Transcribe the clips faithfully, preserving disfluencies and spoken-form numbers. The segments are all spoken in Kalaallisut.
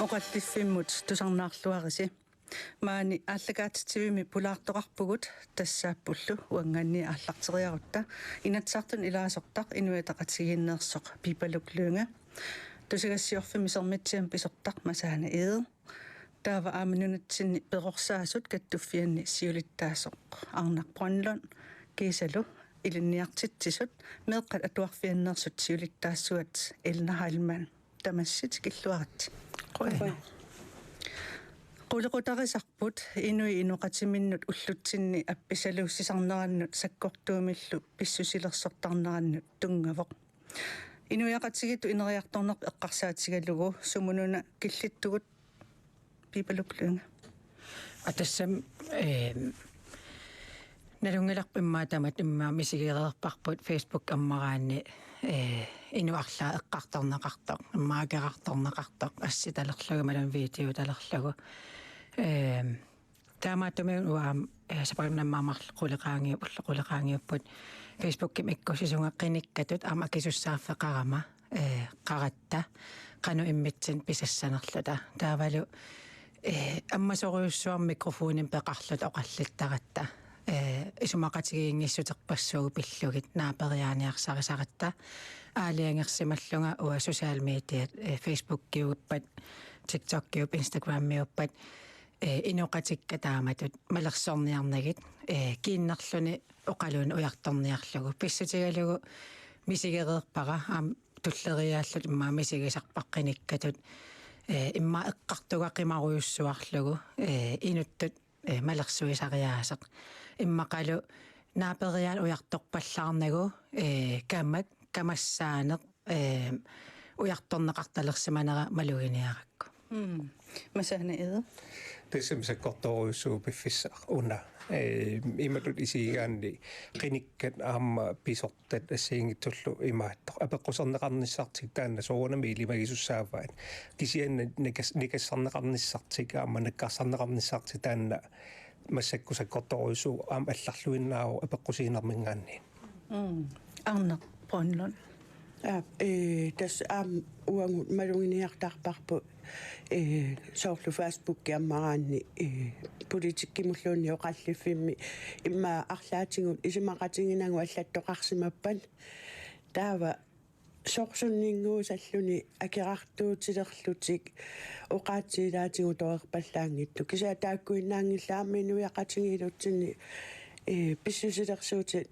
Oqalliffimmut tusarnaarluarisi. Maani aallakaatitsivimmi pulaartoqarpugut tassaappullu uanngaanniit aallarteriarutta Inatsisartuni ilaasortaq Inuit Ataqatigiinneersoq Pipaluk Lynge, tusagassiorfimmik Sermitsiamik pisortaq Masaana Egede, taava aamma nunatsinni perorsaasut kattuffianni siulittaasoq Arnaq Brønlund kiisalu ilinniartitsisut meeqqat atuarfianneersut siulittaasuat Elna Heilmann. Tamassi tikilluaritsi. Qujanaq. Qulequtarisarput inuit inoqatiminnut ullutsinni appisaluussisarnerannut sakkortuumillu pissusilersortarnerannut tunngavoq. Inuiaqatigiittut ineriartornerput eqqarsaatigalugu sumununa killittugut, Pipaluk Lynge? Aa, tassami, ehm, nalunngilarput immaqa tamatta immaqa misigereerparput Facebook ammaraanni, eh, inuk arlaat eqqartorneqartoq, immaqa akerartorneqartoq, assitalerlugu imaluunniit videotalerlugu. Ehm, taamaattumik uanga aamma, eh, sapaatip-akunneri aamma marluk quleqaanngiup-, ullut quleqaanngiupput Facebookimi ikkussisunga qinikkatut aamma akisussaaffeqarama, eh, qaratta, qanoq immitsinnut pisassanerluta. Taavalu, eh, ammasorujussuarmik mikrofonimik peqarluta oqallittaratta. Eh, isumaqatigiinngissutissarpassuit pillugit naaperiaaniarsarisaratta. Aalajangersimallunga uanga social mediat, eh, Facebookiuppat, TikTokiuppat, Instagramiuppat, eh, inoqatikka taamatut malersorniarnagit, eh, kiinnerluni oqaluunniit ujartorniarlugu. Pissutigalugu misigereerpara, aamma tulleriiaalluta immaqa misigisarpara qinikkatut, eh, immaqa eqqartugaqimarujussuarlugu, eh, inuttut, eh, malersuisariaaseq. Immaqalu naaperiaanut ujartorpallaarnagu, eh, kamak, kamassaaneq, eh, ujartorneqartalersimanera maluginiarakku. Mm. Masaana Egede? Tassami sakkortoorujussuuvoq piffissaq una. Eh, imatut isigigaanni qinikkat aamma pisortat assigiinngitsullu imaattoq. Apeqquserneqarnissartik taanna soorunami ilimagisussaavaat. Kisianni nikas-, nikassarneqarnissartik aamma nakkarsarneqarnissartik taanna massakkut sakkortoorujussuuvoq aamma allarluinnaavoq apeqqusiinerminngaanniit. Mm. Arnaq Brønlund. Aa, eh, tassa aamma uagut maluginiartarparput, eh, soorlu Facebooki ammaraanni, eh, politikkimulluunniit oqalliffimmi immaqa arlaatigut isumaqatiginagu allattoqarsimappat. Taava sorsunninnguusalluni akerartuutilerlutik oqaatsit ilaatigut torerpallaanngitsut. Kisianni taakkuinnaanngillat aamma inuiaqatigiillutsinni, eh, pissusilersuutit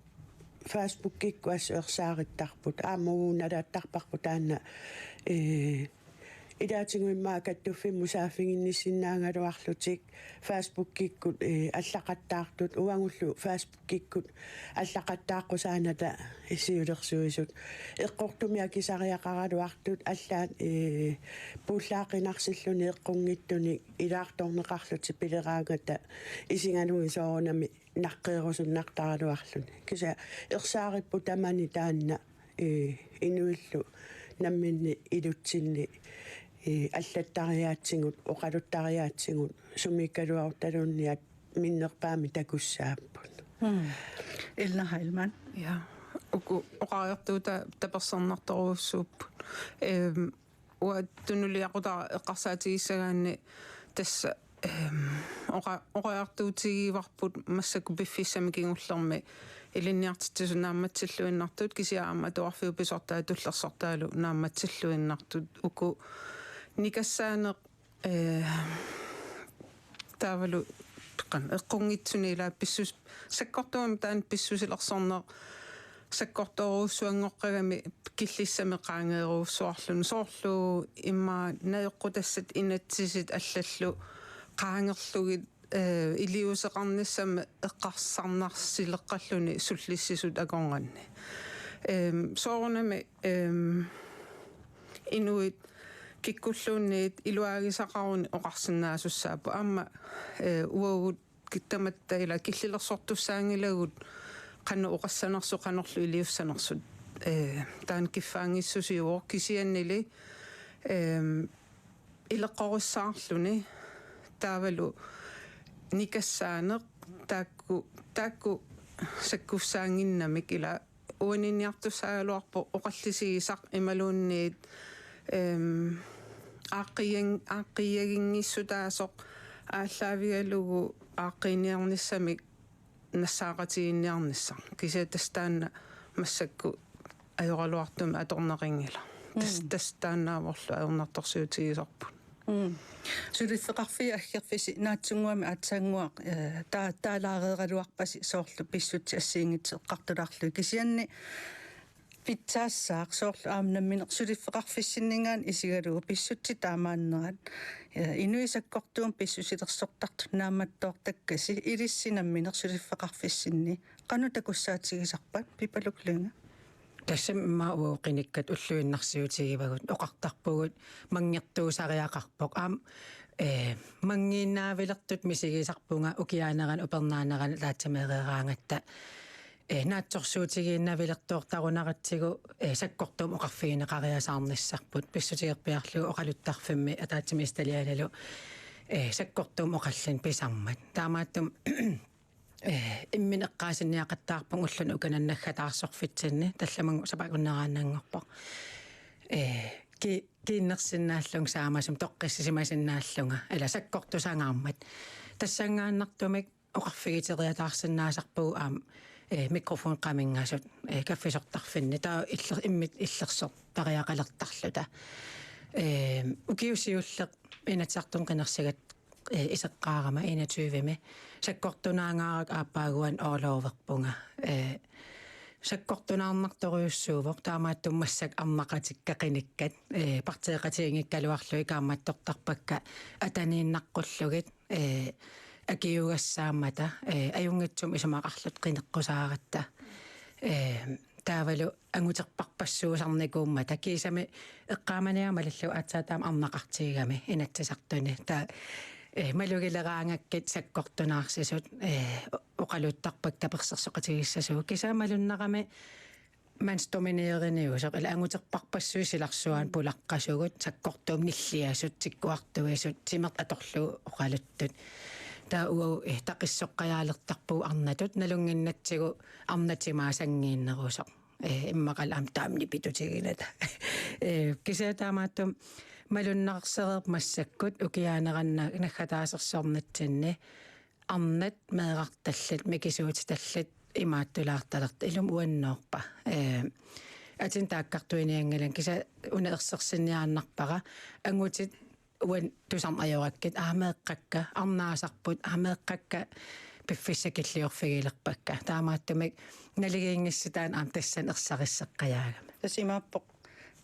Facebookikkut assut ersaarittarput. Aamma uagut nalaattarparput taanna, eh, ilaatigut immaqa kattuffimmut saaffiginnissinnaagaluarlutik Facebookikkut, eh, allaqattaartut, uagullu Facebookikkut allaqattaaqqusaanata siulersuisut. Eqqortumik akisariaqaraluartut allaat, eh, puullaaqqinarsilluni eqqunngitsunik ilaartorneqarlutik pileraangata isigalugit soorunami naqqeerusunnartaraluarluni. Kisianni ersaaripput tamani taanna, eh, inuillu namminneq ilutsinni, eh, allattariaatsigut, oqaluttariaatsigut, sumiikkaluarutaluunniit minnerpaamik takussaapput. Mm. Elna Heilmann. Ja. Uku oqariartuutat tapersersornartorujussuupput. Ehm, uanga tunuliaqutaq eqqarsaatigissagaanni tassa, ehm, oqa-, oqariartuutigivarput massakkut piffissami kingullermi ilinniartitsisut naammatsilluinnartut, kisianni aamma atuarfiup pisortaa tullersortaalu naammatsilluinnartut, uku nikassaaneq, eh, taavalu qanoq eqqunngitsuni ilaa pissus-, sakkortuumik taanna pissusilersorneq sakkortoorujussuanngoragami killissami qaangeerujussuarluni. Soorlu immaqa najoqqutassat inatsisit allallu qaangerlugit, eh, iliuuseqarnissamik eqqarsarnarsileqqalluni sullissisut akornanni. Ehm, soorunami, ehm, inuit kikkulluunniit iluagisaqaruni oqarsinnaasussaapput. Aamma, eh, uagut ki-, tamatta ila killilersortussaanngilagut qanoq oqassanersut, qanorlu iliussanersut, eh, taanna kiffaanngissusiuvoq kisiannili, ehm, ileqqorissaarluni taavalu nikassaaneq taakku, taakku sakkussaannginnamik ila uaninniartussaagaluarpoq oqallisigisaq imaluunniit, ehm, aaqqiian-, aaqqiiaginngissutaasoq aallaavigalugu aaqqiiniarnissamik nassaaqatigiinniarnissaq. Kisianni tassa taanna massakkut ajoraluartumik atorneqanngilaq. Tas-, Mm. Tassa taannaavorlu ajornartorsiutigisarput. Mm. Suliffeqarfiit aggerfisi naatsunnguamik aatsaannguaq, eh, taa-, taalaareeraluarpasi soorlu pissutsit assigiinngitsut eqqartulaarlugit. Kisianni pitsaassaaq soorlu aamma nammineq suliffeqarfissinninngaanniit isigalugu pissutsit taamaannerat. Eh, inuit sakkortuumik pissusilersortartut naammattoortakkasi ilissi nammineq suliffeqarfissinni. Qanoq takussaatigisarpat, Pipaluk Lynge? Tassami immaqa uagut qinikkat ulluinnarsiutigivagut, oqartarpugut manngertuusariaqarpoq. Aamma, eh, manngiinnaavilertut misigisarpunga ukiaanerani upernaanerani ataatsimeereeraangatta, eh, naatsorsuutigiinnavilertoortarunaratsigu, eh, sakkortuumik oqarfigineqariasaarnissarput, pissutigerpiarlugu oqaluttarfimmi ataatsimiititalianilu, eh, sakkortuumik oqallinneq pisarmat. Taamaattumik eh, imminut eqqaasinniaqattaarpunga ulluni ukunani naggataarsorfitsinni, tallimanngorpat sapaatip akunneraannanngorpoq. Eh, ki-, kiinnersinnaallunga saamasumik toqqissisimasinnaallunga, ila sakkortusangaarmat. Tassanngaannartumik oqarfigiteriataarsinnaasarpugut aamma, eh, mikrofoni qaminngasut, eh, kaffisortarfinni. Taava iller-, imminnut illersortariaqalertarluta. Eh, ukioq siulleq Inatsisartuni qinersigatta, eh, iseqqaarama enogtyvemi. Sakkortunaangaarakku aappaaguani orloverpunga. Eh, sakkortunaarnartorujussuuvoq, taamaattumik massakkut arnaqatikka qinikkat, eh, partiiqatiginngikkaluarlugit kaammattortarpakka ataniinnaqqullugit, eh, akiugassaammata, eh, ajunngitsumik isumaqarluta qineqqusaaratta. Eh, taavalu anguterparpassuusarnikuummata, kiisami eqqaamaniarama malillugu aatsaat taama arnaqartigigami Inatsisartuni. Taava, eh, malugileraangakkit sakkortunaarsisut, eh, oqaluttarpakka tapersersoqatigiissasugut. Kisianni malunnarami mandsdomineriniusoq, ila anguterparpassuit silarsuaanni pulaqqasugut, sakkortuumik nilliasut, tikkuartuisut, timertut atorlugit oqaluttut. Taava uagut, eh, taqissoqqajaalertarpugut arnatut, nalunnginnatsigu arnat timaat sanngiinnerusoq. Eh, immaqalu aamma taama nipitutiginata. Eh, kisianni taamaattumik malunnarsereerpoq massakkut ukiaanerani naggataasersornitsinni arnat meerartallit, mikisuutitallit imaattulaartalertut, ilumut uannoorpa. Eh, atin taakkartuinianngilanga, kisianni una ersersinniaannarpara, angutit uani tusarneq ajorakkit, aa meeqqakka arnaasarput, aa meeqqakka piffissakilliorfigilerpakka. Taamaattumik naligiinngissitaaneq aamma tassani ersarisseqqajaagami. Tassa imaappoq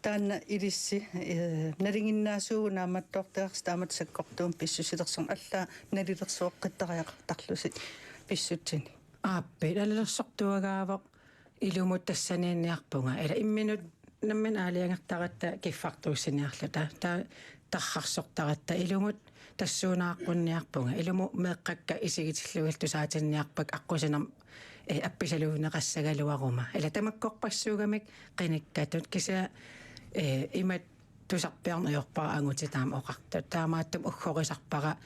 taanna ilissi, eh, nalinginnaasuuvoq naammattoortagarsi taamatut sakkortuumik pissusilersorneq, allaat nalilersueqqittariaqartarlusi pissutsinik. Aappi, nalilersortuagaavoq ilumut tassaniinniarpunga. Ila imminut nammineq aalajangertaratta kiffartuussiniarluta. Taava tarrarsortaratta ilumut tassuunaaqqunniarpunga. Ilumut meeqqakka isigitillugillu tusaatinniarpakka aqqusinermik, eh, appisaluunneqassagaluaruma. Ila tamakkorpassuugamik qinikkatut, kisianni, eh, imatut tusarpiarneq ajorpara angutit taama oqartut. Taamaattumik uggorisarpara,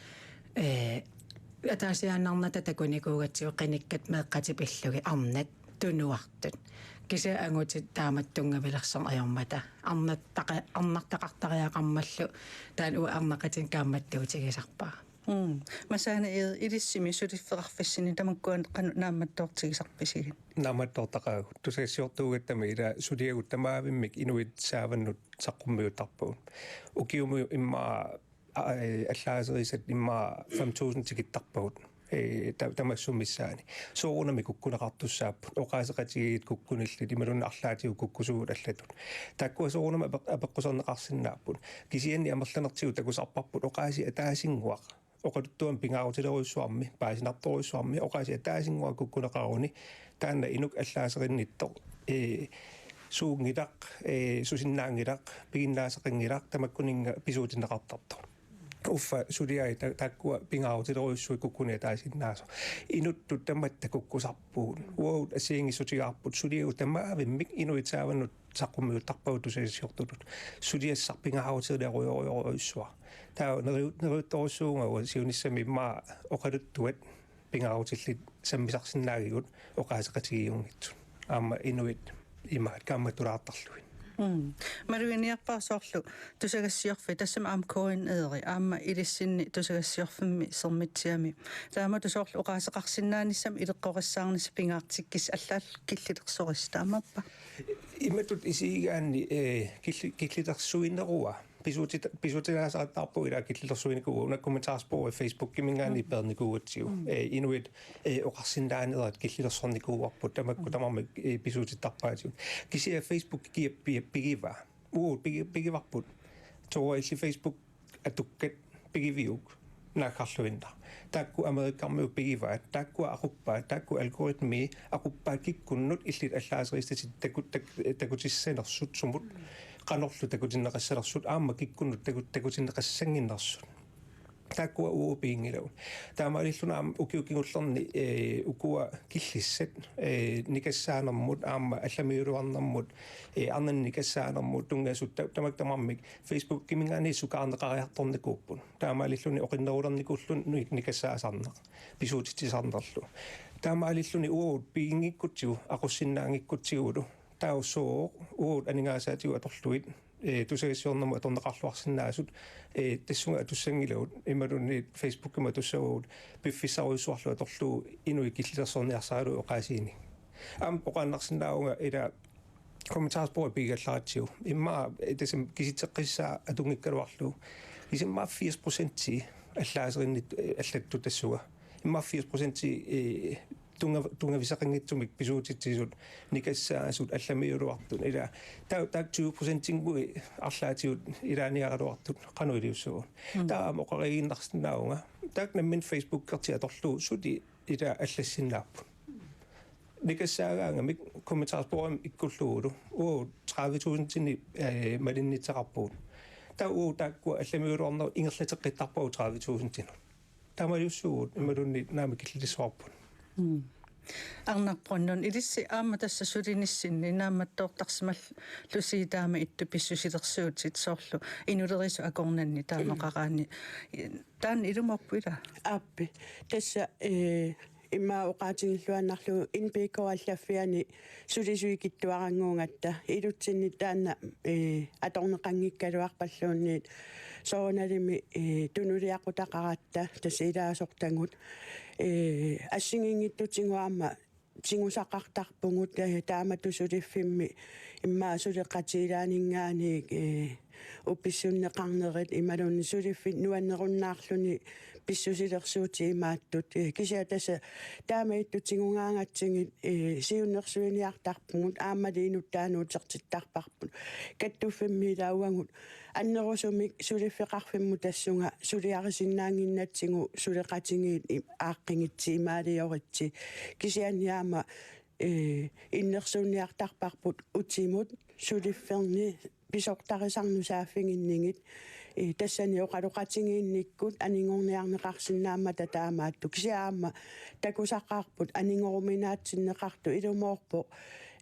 eh, ataasiaannarnata takunikuugatsigu qinikkat meeqqatik pillugit arnat tunuartut. Kisianni angutit taamatut tunngavilersorneq ajormata. Arnartaqa-, arnartaqartariaqarmallu taanna uanga arnaqatinik kaammattuutigisarpara. Mm. Masaana, eh, ilissimi suliffeqarfissinni tamakkua qanoq naammattoortigisarpisigit? Naammattoortaqaagut. Tusagassiortuugattami ila suliagut tamaavimmik inuit saavannut saqqummiuttarpagut. Ukiumut immaqa, a-, eh, allaaserisat immaqa fem tusind tikittarpagut. Eh, ta-, tamassummik missaani. Soorunami kukkuneqartussaapput. Oqaaseqatigiit kukkunillit imaluunniit arlaatigut kukkusugut allatut. Taakkua soorunami apeq-, apeqquserneqarsinnaapput. Kisianni amerlanertigut takusarparput oqaasii ataasinnguaq oqaluttuamik pingaarutilerujussuarmi, paasinartorujussuarmi, oqaasii ataasinnguaq kukkuneqaruni, taanna inuk allaaserinnittoq, ee, suunngilaq, ee, susinnaanngilaq, piginnaasaqanngilaq, tamakkuninnga pisuutinneqartartoq. Uffa suliai ta-, taakkua pingaarutilerujussuit kukkuneq ataasiinnaasoq. Inuttut tamatta kukkusarpugut. Uagut assigiinngissutigaarput suliagut tamaavimmik inuit saavannut saqqummiuttarpagut tusagassiortutut. Suliassaq pingaarutilerujorujorujussuaq. Taava neriu-, neriuttorujussuuvunga uanga siunissami immaqa oqaluttuat pingaarutillit sammisarsinnaagigut oqaaseqatigiiunngitsut. Aamma inuit imaat kaammatulaartarlugit. Mm. Maluginiarpara soorlu tusagassiorfik, tassami aamma K N R-i, aamma ilissinni tusagassiorfimmi Sermitsiami. Taamatut soorlu oqaaseqarsinnaanissamut ileqqorissaarnissaq pingaartikkissi, allaallu killilersorissi, taamaappa? Imatut isigigaanni, eh, killi-, killilersuinerua. Pisuutit-, pisuutilaasaartarpu ilaa killilersuinikuuvugut, una kommentarspori Facebookiminngaanniit Mm. peernikuugatsigu. Mm. Eh, inuit, eh, oqarsinnaanerat killilersornikuuarput, tamakku Mm. tamarmik, eh, pisuutittarpaatigut. Kisianni Facebook kia-, pi-, pigivaa. Uu, pigi-, pigivarput. Toorup illit Facebook atukkat pigiviuk naaggarluinnaq. Taakku Amerikkarmiut pigivaat, taakkua aquppaat, taakku algoritmi aquppaat kikkunnut illit allaaserissatit taku-, tak-, takutissanersut sumut, qanorlu takutinneqassalersut, aamma kikkunnut taku-, takutinneqassannginnersut. Taakkua uagut piginngilagut. Taamaalilluni aamma ukiut kingullerni, eh, ukua killissat, eh, nikassaanermut, aamma allamiuulernermut, eh, arnannik nikassaanermut tunngasut ta-, tamakku tamarmik Facebookiminngaanniit sukaarneqariartornikuupput. Taamaalilluni oqinnerulernikuulluni ni-, nikassaasarneq, pisuutitsisarnerlu. Taamaalilluni uagut piginngikkutsigu, aqussinnaanngikkutsigu, taava sooq uagut aningaasaatigut atorlugit, eh, tusagassiornermut atorneqarluarsinnaasut, eh, tassunga atussanngilagut, imaluunniit Facebookimi atussavagut, piffissarujussuarlu atorlugu inuit killilersorniarsaralugu oqaasiinik. Aamma oqaannarsinnaavunga ila kommentarspori pigigallaratsigu. Immaqa, eh, tassami kisitseqqissaaq atunngikkaluarlugu. Kisianni immaqa firs procenti allaaserinnit, eh, allattut tassunga. Immaqa firs procenti, eh, tunga-, tunngavissaqanngitsumik pisuutitsisut, nikassaasut, allamiuulertut, ila. Taa-, taakku tyve procentinnguit arlaatigut ilaaniaraluartut qanoq iliussavagut. Mm. Taava aamma oqariiginnarsinnaavunga. Taakku nammineq Facebookertik atorlugu suli ila allassinnaapput. Nikassaagaangamik kommentarsporimik ikkullugulu. Uu, tredive tusindinik, eh, malinnitseqarpugut. Taava uu, taakkua allamiuulerneq ingerlateqqittarpagut tredive tusindinut. Taamaaliussuugut imaluunniit naamik killilissuarput. Mm. Arnaq Brønlund, ilissi aamma tassa sulinissinni naammattoortarsimallusi taama ittut pissusilersuutit soorlu inulerisut akornanni taamaqaraanni. Taanna ilumoorpoq ila? Aappi. Tassa, eh, immaqa oqaatigilluinnarlugu N P K allaffiani sulisui kittuarannguugatta ilutsinni taanna, eh, atorneqanngikkaluarpalluunniit soorunalimi, eh, tunuliaqutaqaratta tassa ilaasortagut, eh, assigiinngitsutigut aamma tigusaqartarpugut, eh, taamatut suliffimmi immaqa suleqatigiilaaninngaanniit, eh, upissunneqarnerit imaluunniit suliffik nuannerunnaarluni pissusilersuutit imaattut. Eh, kisianni tassa taama ittut tigugaangatsigit, eh, siunnersuiniartarpugut aammali inuttaanut utertittarparput. Kattuffimmi ilaa uagut annerusumik suliffeqarfimmut tassunga suliarisinnaannginnatsigu suleqatigiit i-, aaqqigitsi imaalioritsi. Kisianni aamma, eh, innersuunniartarparput utimut suliffinni pisortarisannut saaffiginnigit. Eh, tassani oqaloqatigiinnikkut anigorniarneqarsinnaammata taamaattut. Kisianni aamma takusaqaarput anigoruminaatsinneqartut, ilumoorpoq,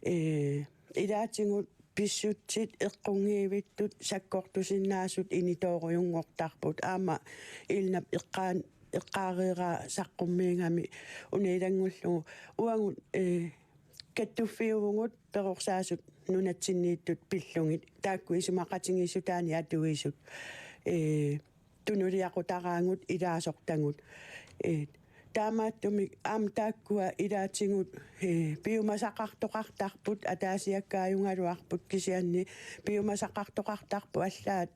eh, ilaatigut pissutsit eqqunngivittut sakkortusinnaasut initoorujunngortarput. Aamma Ilnap eqqaan-, eqqaareeraa saqqummiigami una ilanngullugu. Uagut, eh, kattuffiuvugut perorsaasut nunatsinniittut pillugit. Taakku isumaqatigiissutaanni atuisut. Eh, tunuliaqutaraagut ilaasortagut. Eh, taamaattumik aamma taakkua ilaatigut, eh, piumasaqartoqartarput, ataasiakkaajungaluarput kisianni piumasaqartoqartarput allaat,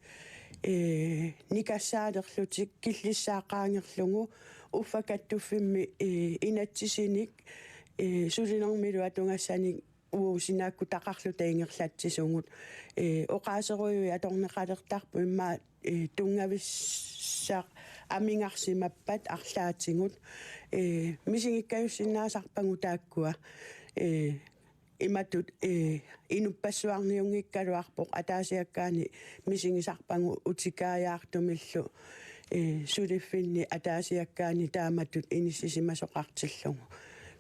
eh, nikassaalerlutik killissaaqqaangerlugu uffa kattuffimmi, eh, inatsisinik, eh, sulinermilu atugassanik uagut sinaakkutaqarluta ingerlatsisugut. Eh, oqaaserujuit atorneqalertarput immaqa, eh, tunngavissaq amigarsimappat arlaatigut. Eh, misigikkajussinnaasarpagut taakkua. Eh, imatut, eh, inuppassuarniunngikkaluarpoq ataasiakkaani misigisarpagut utikaajaartumillu, eh, suliffinni ataasiakkaani taamatut inissisimasoqartillugu.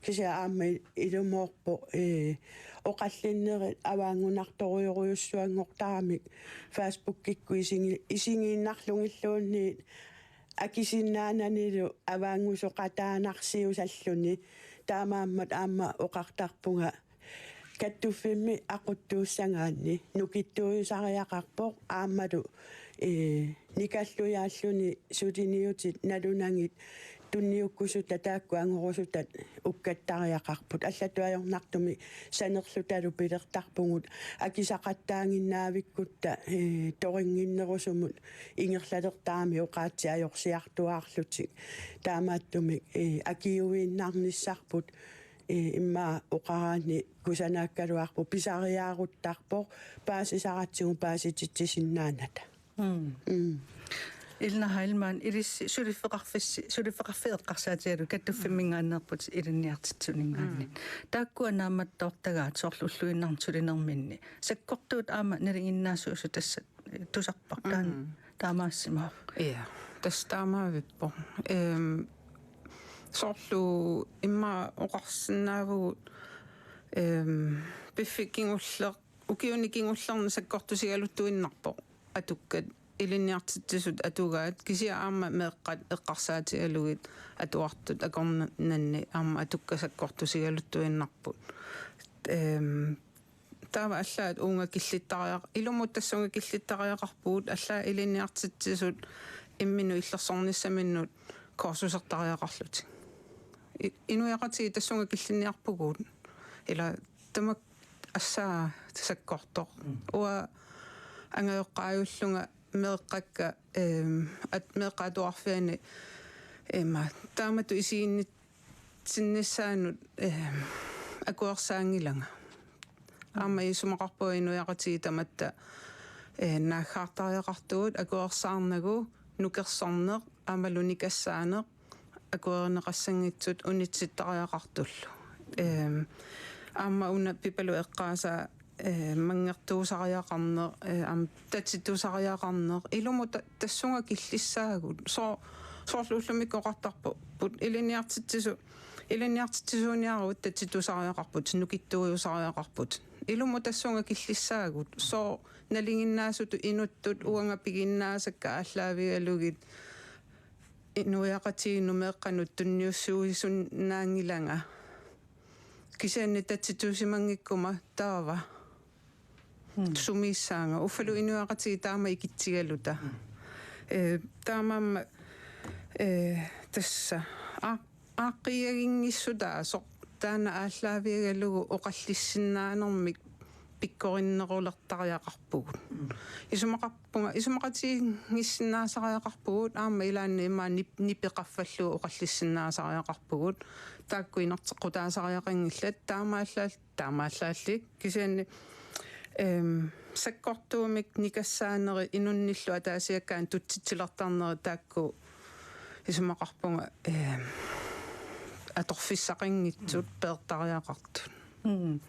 Kisianni aamma ilumoorpoq, eh, oqallinnerit avaanngunartorujorujussuanngortaramik Facebookikkut isigi-, isigiinnarlugilluunniit akisinnaananilu avaanngusoqataanarsiusalluni. Taamaammat aamma oqartarpunga kattuffimmi aquttuussagaanni nukittuujusariaqarpoq aammalu, ee, nikallujaalluni suliniutit nalunagit tunniukkusutat taakku angorusutat ukkattariaqarput. Allatut ajornartumik sanerlutalu pilertarpugut akisaqattaaginnaavikkutta, ee, torinnginnerusumut ingerlalertaramik oqaatsit ajorsiartuaarlutik. Taamaattumik, ee, akiuiinnarnissarput, ee, immaqa oqaraanni kusanaakkaluarpoq pisariaaruttarpoq paasisaratsigu paasititsisinnaanata. Mm. Mm. Elna Heilmann, ilissi suliffeqarfissi, suliffeqarfiit eqqarsaatigalugit kattuffimminngaanneerputit ilinniartitsisuninngaanniit. Mm. Taakkua naammattoortagaat soorlu ulluinnarni sulinerminni. Sakkortuut aamma nalinginnaasuusut tassa tusarput taanna. Mm. Taamaassimavoq. Ja, tassa taamaavippoq. Ehm, soorlu immaqa oqarsinnaavugut, ehm, piffissap kingullermi, ukiuni kingullerni sakkortusigaluttuinnarpoq atukkat, ilinniartitsisut atugaat, kisianni aamma meeqqat eqqarsaatigalugit atuartut akornanni aamma atukkat sakkortusigaluttuinnarput. Ehm, taava allaat uunga killittariaq-, ilumut tassunga killittariaqarpugut, allaat ilinniartitsisut imminnut illersornissaminnut kursusertariaqarlutik. I-, inuiaqatigiit tassunga killinniarpugut. Ila tamakku assaa sakkortoq. Mm. Uanga angajoqqaajullunga meeqqakka, ehm, at-, meeqqat atuarfianni, ehm, taamatut isiginnitsinnissaannut, ehm, akuersaanngilanga. Aamma isumaqarpunga inuiaqatigiit tamatta, eh, naaggaartariaqartugut, akuersaarnagu nukersorneq aammalu nikassaaneq akuerineqassanngitsut unitsittariaqartullu. Ehm, aamma una Pipaluk eqqaasaa, eh, manngertuusariaqarneq, eh, aamma tatsituusariaqarneq, ilumut ta-, tassunga killissaagut. Soo-, soorlu ullumikkut oqartarput, ilinniartitsisut, ilinniartitsisuuniaruit tatsituusariaqarput, nukittuujusariaqarput. Ilumut tassunga killissaagut. Soo nalinginnaasutut inuttut uanga piginnaasakka aallaavigalugit inuiaqatigiinnut meeqqanut tunniussuisunnaanngilanga. Kisianni tatsituusimanngikkuma taava. Mm. Sumiissaanga. Uffalu inuiaqatigiit taama ikitsigaluta. Mm. Eh, taamaammat, eh, tassa. A-, aaqqiiaginngissutaasoq taanna aallaavigalugu oqallissinnaanermik pikkorinnerulertariaqarpugut. Mm. Isumaqarpunga, isumaqatigiinngissinnaasariaqarpugut, aamma ilaanni immaqa nip-, nipeqaffallugu oqallissinnaasariaqarpugut. Taakku inerteqqutaasariaqanngillat, taamaallaat-, taamaallaalli. Kisianni, ehm, sakkortuumik nikassaaneri inunnillu ataasiakkaanut tutsitsilertarneri taakku isumaqarpunga, ehm, atorfissaqanngitsut peertariaqartut. Mm.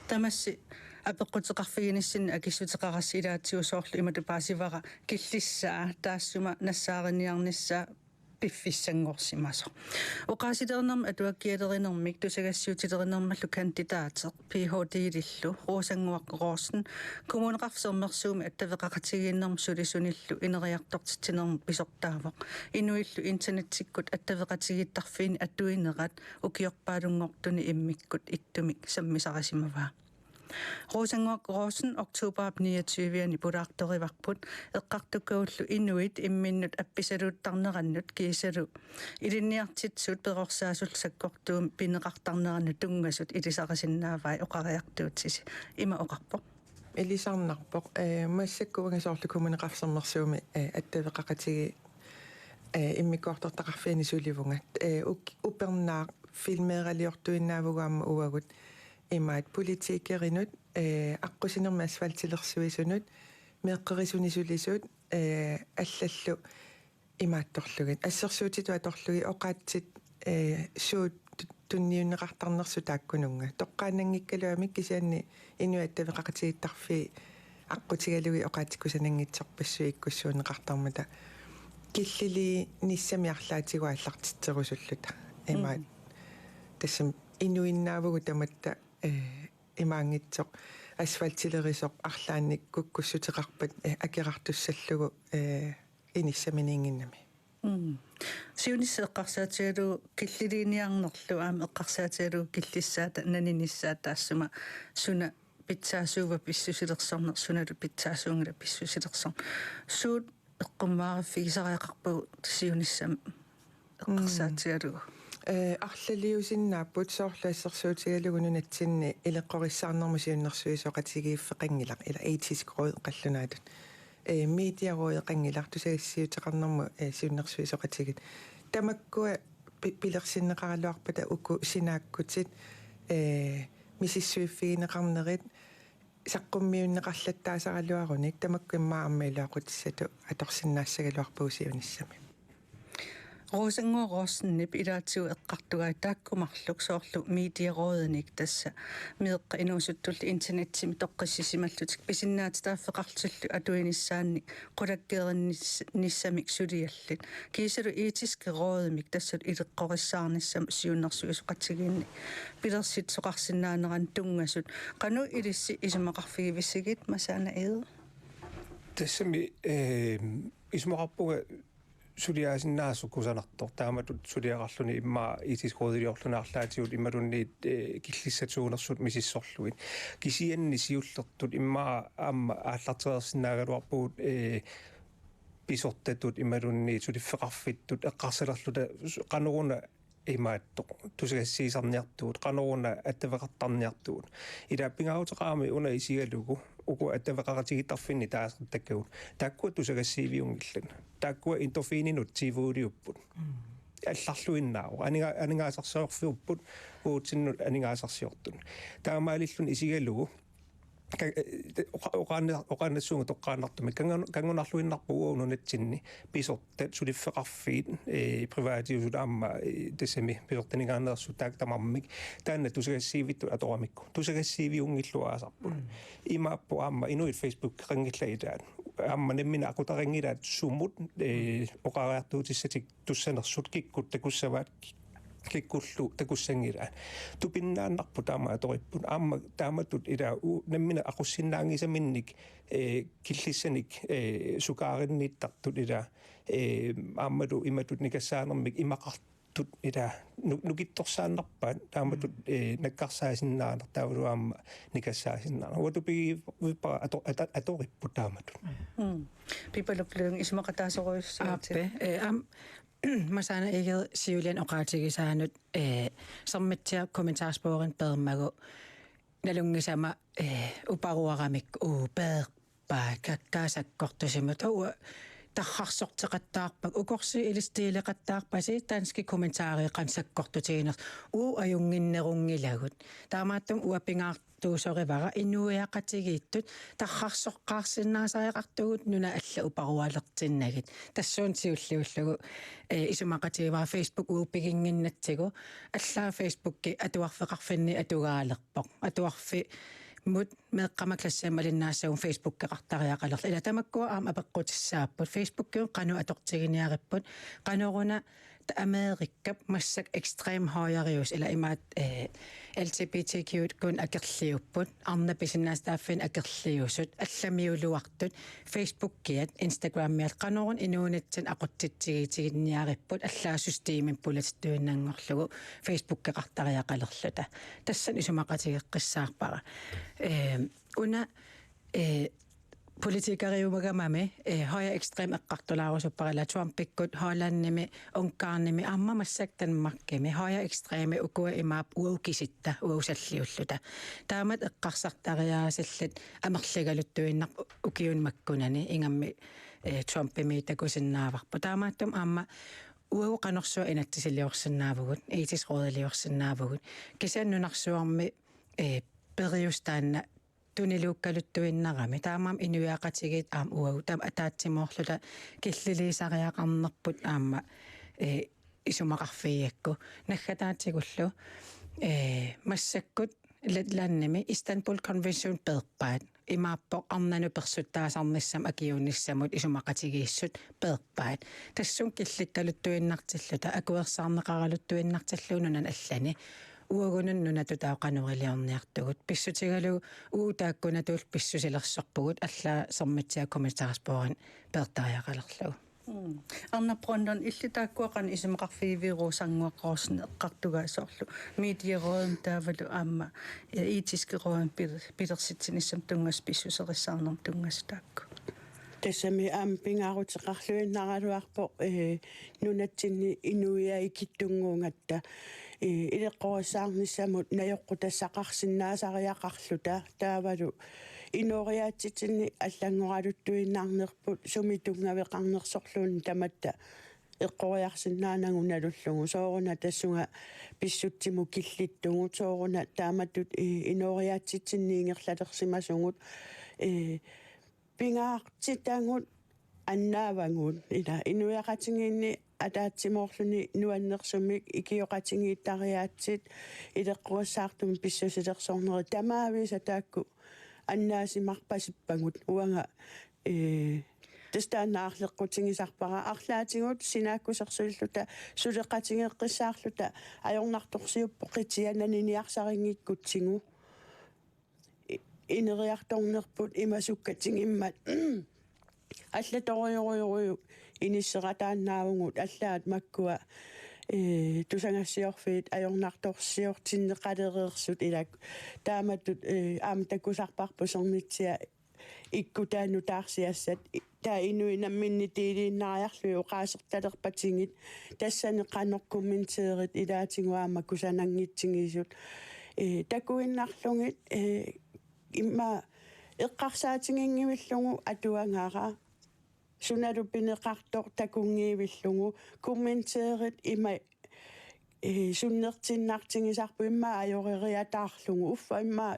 Tamassi apeqquteqarfiginissinni akissuteqarassi ilaatigut soorlu imatut paasivara killissaa taassuma nassaariniarnissaa piffissanngorsimasoq. Oqaasilerinermik atuakkialerinermik tusagassiuutilerinermallu kandidateq P H D-lillu Rosannguaq Rosing Kommuneqarfik Sermersuumi attaveqaqatigiinnermut sulisunillu ineriartortitsinermut pisortaavoq. Inuillu internetsikkut attaveqatigiittarfiini atuinerat ukiorpaalunngortuni immikkut ittumik sammisarisimavaa. Rosannguaq Rosing oktoberip niogtyve-ani pulaartorivarput eqqartukkavullu inuit imminnut appisaluuttarnerannut kiisalu ilinniartitsisut perorsaasullu sakkortuumik pineqartarnerannut tunngasut ilisarisinnaavai oqariartuutisi. Ima oqarpoq. Ilisarnarpoq, eh, massakkut uanga soorlu Kommuneqarfik Sermersuumi, eh, attaveqaqatigiit, eh, immikkoortortaqarfiini sulivunga. Eh, uk-, upernaaq filmeeraliortuinnaavugut aamma uagut imaat politikerinut, eh, aqqusinermi asfaltilersuisunut, meeqqerisunik sulisut, eh, allallu imaattorlugit. Assersuutitut atorlugit oqaatsit, eh, suut tu-, tunniunneqartarnersut taakkununnga. Toqqaannanngikkaluamik kisianni inuit attaveqaqatigiittarfiit aqqutigalugit oqaatsit kusananngitsorpassuit ikkussuunneqartarmata. Killiliinissamik arlaatigut aallartitserusulluta. Imaat. Mm. Tassami inuinnaavugut tamatta, eh, imaanngitsoq asfaltilerisoq arlaannik kukkussuteqarpat, eh, akerartussallugu, eh, inissaminiinnginnami. Mm. Siunissaq eqqarsaatigalugu killiliiniarnerlu aamma eqqarsaatigalugu killissaata naninissaa taassuma suna pitsaasuuva pissusilersorneq, sunalu pitsaasuunngilaq pissusilersorneq. Suut eqqummaariffigisariaqarpagut siunissami eqqarsaatigalugu? Eh, arlaliusinnaapput soorlu assersuutigalugu nunatsinni ileqqorissaarnermut siunnersuisoqatigiiffeqanngilaq ila etisk råd qallunaatut. Eh, medierådeqanngilaq tusagassiuteqarnermut, eh, siunnersuisoqatigiit. Tamakkua pi-, pilersinneqaraluarpata uku sinaakkutit, eh, misissuiffigineqarnerit saqqummiunneqarlattaasaraluarunik tamakku immaqa aamma iluaqutissatut atorsinnaassagaluarpagut siunissami. Rosengård Rossenip ilaatigut eqqartugai taakku marluk soorlu medierådenik tassa meeqqat inuusuttullu internetsimi toqqissisimallutik pisinnaatitaaffeqarlutillu atuinissaannik qulakkeerinnis-, nissamik suliallit. Kiisalu etiske rådimik tassa ileqqorissaarnissamut siunnersuisoqatigiinni pilersitsisoqarsinnaaneranut tunngasut. Qanoq ilissi isumaqarfigivisigit Masaana Egede? Tassami, eh, isumaqarpunga suliarisinnaasut kusanartoq. Taamatut suliaqarluni immaqa etisk rådiliorluni arlaatigut imaluunniit, eh, killissat suunersut misissorlugit. Kisianni siullertut immaqa aamma aallartereersinnaagaluarpugut, eh, pisortatut imaluunniit suliffeqarfittut eqqarsalerluta su-, qanoruna imaattoq tusagassiisarniartugut, qanoruna attaveqartarniartugut. Ila pingaaruteqarami una isigalugu uku attaveqaqatigiittarfinni taasartakkagut. Taakkua tusagassiiviunngillat. Taakkua endorfininut tiivuuliupput. Mm. Allarluinnaavoq. Aninga-, aningaasarsiorfiupput, uatsinnut aningaasarsiortut. Taamaalilluni isigalugu ka-, eh, oqa-, oqaanna-, oqaannassuunga toqqaannartumik. Kangun-, kangunarluinnarpoq uagut nunatsinni pisortat suliffeqarfiit, eh, privaatiusut aamma, eh, tassami pisortaninngaanneersut taakku tamarmik. Taanna tusagassiivittut atoramikku. Tusagassiiviunngilluaasarput. Mm. Imaappoq aamma inuit Facebookeqanngillat ilaat. Aamma nammineq aqutarinngilaat sumut, eh, oqariartuutissatik tussanersut kikkut takussavaat ki-, kikkullu takussanngilaat. Tupinnaannarput taama atoripput. Aamma taamatut ila u-, nammineq aqussinnaanngisaminnik, eh, killissanik, eh, sukaarinniittartut ila, eh, aammalu imatut nikassaanermik imaqartut ila nu-, nukittorsaannarpaat taamatut, mm, eh, nakkarsaasinnaaneq taavalu aamma nikassaasinnaanera. Uanga tupigivippara ato-, ata-, atoripput taamatut. Mm. Pipaluk Lynge isumaqataasorujussuutit. Aappe, eh, aam-, Masaana Egede siuliani oqaatigisaanut, eh, Sermitsiaq kommentarsporet peermagu nalunngisama, eh, uparuaramik uu peerpaat kakkaak sakkortusimut. Uanga tarrarsorteqattaarpakka ukorsiit ilissi deleqattaarpasi danskit kommentarit qanoq sakkortutiginersut. Uagut ajunnginnerunngilagut. Taamaattumik uanga pingaar- tuusorivara inuiaqatigiittut tarrarsoqqaarsinnaasariaqartugut nunat allat uparualertinnagit. Tassuuna siulliullugu, eh, isumaqatigivara Facebook uagut piginnginnatsigu. Allaat Facebooki atuarfeqarfinni atugaalerpoq. Atuarfimmut meeqqama klassimi malinnaassagunik Facebookeqartariaqalerluta. Ila tamakkua aamma apeqqutissaapput. Facebookikkut qanoq atortiginiaripput. Qanoruna ta-, Amerikap massakkut ekstrem højreusoq ila imaattoq, eh, L G B T Q-kkut akerliupput, arnat pisinnaatitaaffiinik akerliusut, allamiuluartut, Facebookiat, Instagramiat, qanoruna inuunitsinni aqutsitsigiitiginiaripput, allaat systemimik pulatittuinnanngorlugu Facebookeqartariaqalerluta. Tassani isumaqatigeqqissaarpara. Eh, una, eh, politikeriumagamami, eh, højreekstrem eqqartulaarusuppara ila Trumpikkut, Hollandimi, Ungarnimi, aamma massakkut Danmarkimi, højreekstreme ukua imaappoq uagut kisitta, uagut salliulluta. Taamatut eqqarsartariaasillit amerligaluttuinnarput ukiuni makkunani, ingammik, eh, Trumpimiit takusinnaavarput. Taamaattumik aamma uagut qanorsuaq inatsisiliorsinnaavugut, etisk rådiliorsinnaavugut. Kisianni nunarsuarmi, eh, periuseq taanna tuniluukkaluttuinnarami. Taamaammat inuiaqatigiit aamma uagut taama ataatsimoorluta killiliisariaqarnerput aamma, eh, isumaqarfigigakku. Naggataatigullu, eh, massakkut Letlandimi Istanbul Convention peerpaat. Imaappoq arnanut persuttaasarnissamut akiuunissamut isumaqatigiissut peerpaat. Tassunga killikkaluttuinnartilluta, akuersaarneqaraluttuinnartillugu nunani allani. Uagununa nunatut taava qanoq iliorniartugut. Pissutigalugu uagut taakkunatut pissusilersorpugut, allaat Sermitsiaq kommentarsporet peertariaqalerlugu. Mm. Arnaq Brønlund, illit taakkua qanoq isumaqarfigiviuk Rosannguaq Rosing eqqartugaa, soorlu Medierådimi taavalu aamma, eh, Etiske Rådimi pil-, pilersitsinissamut tunngasut, pissuserissaarnermut tunngasut taakku? Tassami aamma pingaaruteqarluinnaraluarpoq, eh, nunatsinni inuiaat ikittunnguugatta, eh, ileqqorissaarnissamut najoqqutassaqarsinnaasariaqarluta, taavalu inooriaatsitsinni allanngoraluttuinnarnerput sumi tunngaveqarnersorluunniit tamatta eqqoriarsinnaanagu nalullugu, sooruna tassunga pissutsimut killittugut, sooruna taamatut, eh, inooriaatsitsinni ingerlalersimasugut, eh, pingaartitagut annaavagut, ila inuiaqatigiinni ataatsimoorluni nuannersumik ikioqatigiittariaatsit, ileqqorissaartumik pissusilersornerit, tamaavisa taakku annaasimarpasippagut. Uanga, eh, tassa taanna aarleqqutigisarpara, arlaatigut sinaakkusersuilluta suleqatigeeqqissaarluta ajornartorsiupput qitianani niarsarinngikkutsigit. I-, ineriartornerput ima sukkatigimmat allatorujorujussuuvoq, inisseqataannaavugut, allaat makkua, eh, tusagassiorfiit ajornartorsiortinneqalereersut, ilaa. Taamatut, eh, aamma takusarparput Sermitsiap ikkutaa nutaarsiassat, i-, taava inuit namminneq deliinnariarlugit oqaasertalerpatigit, tassani qanoq kommenteerit ilaatigut aamma kusananngitsigisut, eh, takuinnarlugit, eh, immaqa eqqarsaatiginngivillugu atuagara, sunalu pineqartoq takunngivillugu, kommenteerit ima, eh, sunnertinnartigisarput, immaqa ajoreriataarlugu, uffa immaqa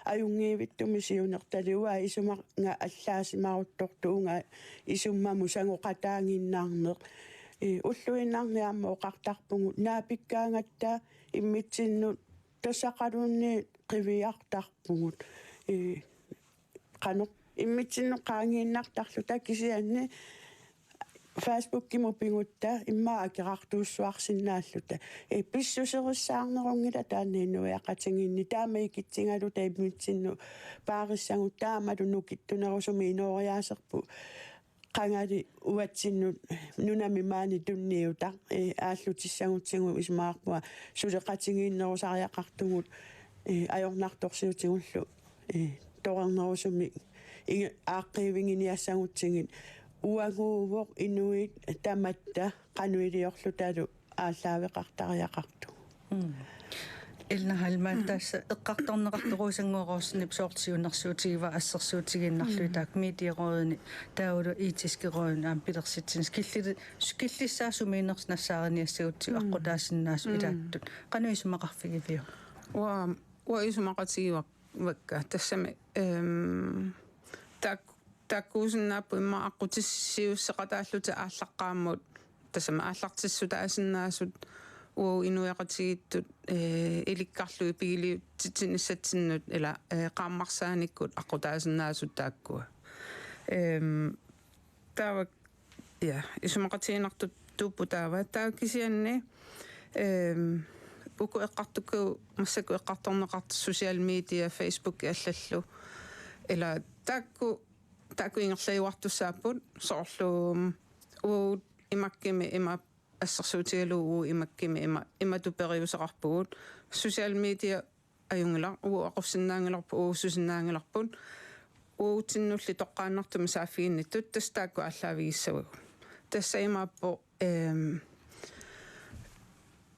ajunngivittumik siunertalik, uanga isumannga allaasimaruttortoq, uunga isummamut sangoqataaginnarneq. Eh, ulluinnarni aamma oqartarpugut naapikkaangatta immitsinnut tassaqaluunniit qiviartarpugut. Eh, qanoq immitsinnut qaangiinnartarluta, kisianni Facebookimut pigutta immaqa akerartuussuarsinnaalluta. Eh, pissuserissaarnerunngilaq taanna inuiaqatigiinni, taama ikitsigaluta immitsinnut paarissagut, taamalu nukittunerusumik inooriaaserput qangali uatsinnut nunami maani tunniutaq, eh, aallutissagutsigu, isumaqarpunga suleqatigiinnerusariaqartugut, eh, ajornartorsiutigullu, eh, torernerusumik inge-, aaqqiiviginiassagutsigit, uaguuvoq inuit tamatta qanoq iliorlutalu aallaaveqartariaqartugut. Mm. Elna Heilmann, mm, tassa eqqartorneqartoq Rosannguaq Rosenip soorlu siunnersuutigivaa assersuutigiinnarlugu, mm, taakku Medierådini taavalu Etiske Rådini aamma pilersitsinissaq, killili-, killissaa sumiinnersoq nassaariniassagutsigu, mm, aqqutaasinnaasut, mm, ilaattut. Qanoq isumaqarfigiviuk? Uanga, uanga isumaqatigivakka tassami, ehm, taak-, taakkuusinnaapput immaqa aqqutissiuusseqataallutik aallaqqaammut, tassami aallartissutaasinnaasut, uagut inuiaqatigiittut, eh, ilikkarlugit pigiliutsitsinissatsinnut, ila, eh, qaammarsaanikkut aqqutaasinnaasut taakkua. Ehm, taava, ja, isumaqatiginartuupput taava. Taava kisianni, ehm, uku eqqartukkagut massakkut eqqartorneqartut social media, Facebook allallu. Ila taakku, taakku ingerlajuartussaapput, soorlu, mm, uagut imakkimi ima assersuutigalugu, uagut imakkimi ima, imatut periuseqarpugut. Social media ajunngilaq, uagut aqussinnaanngilarput, uagut susinnaanngilarput. Uagutsinnulli toqqaannartumik saaffiginnittut, tassa taakku aallaavigissavagut. Tassa imaappoq, ehm,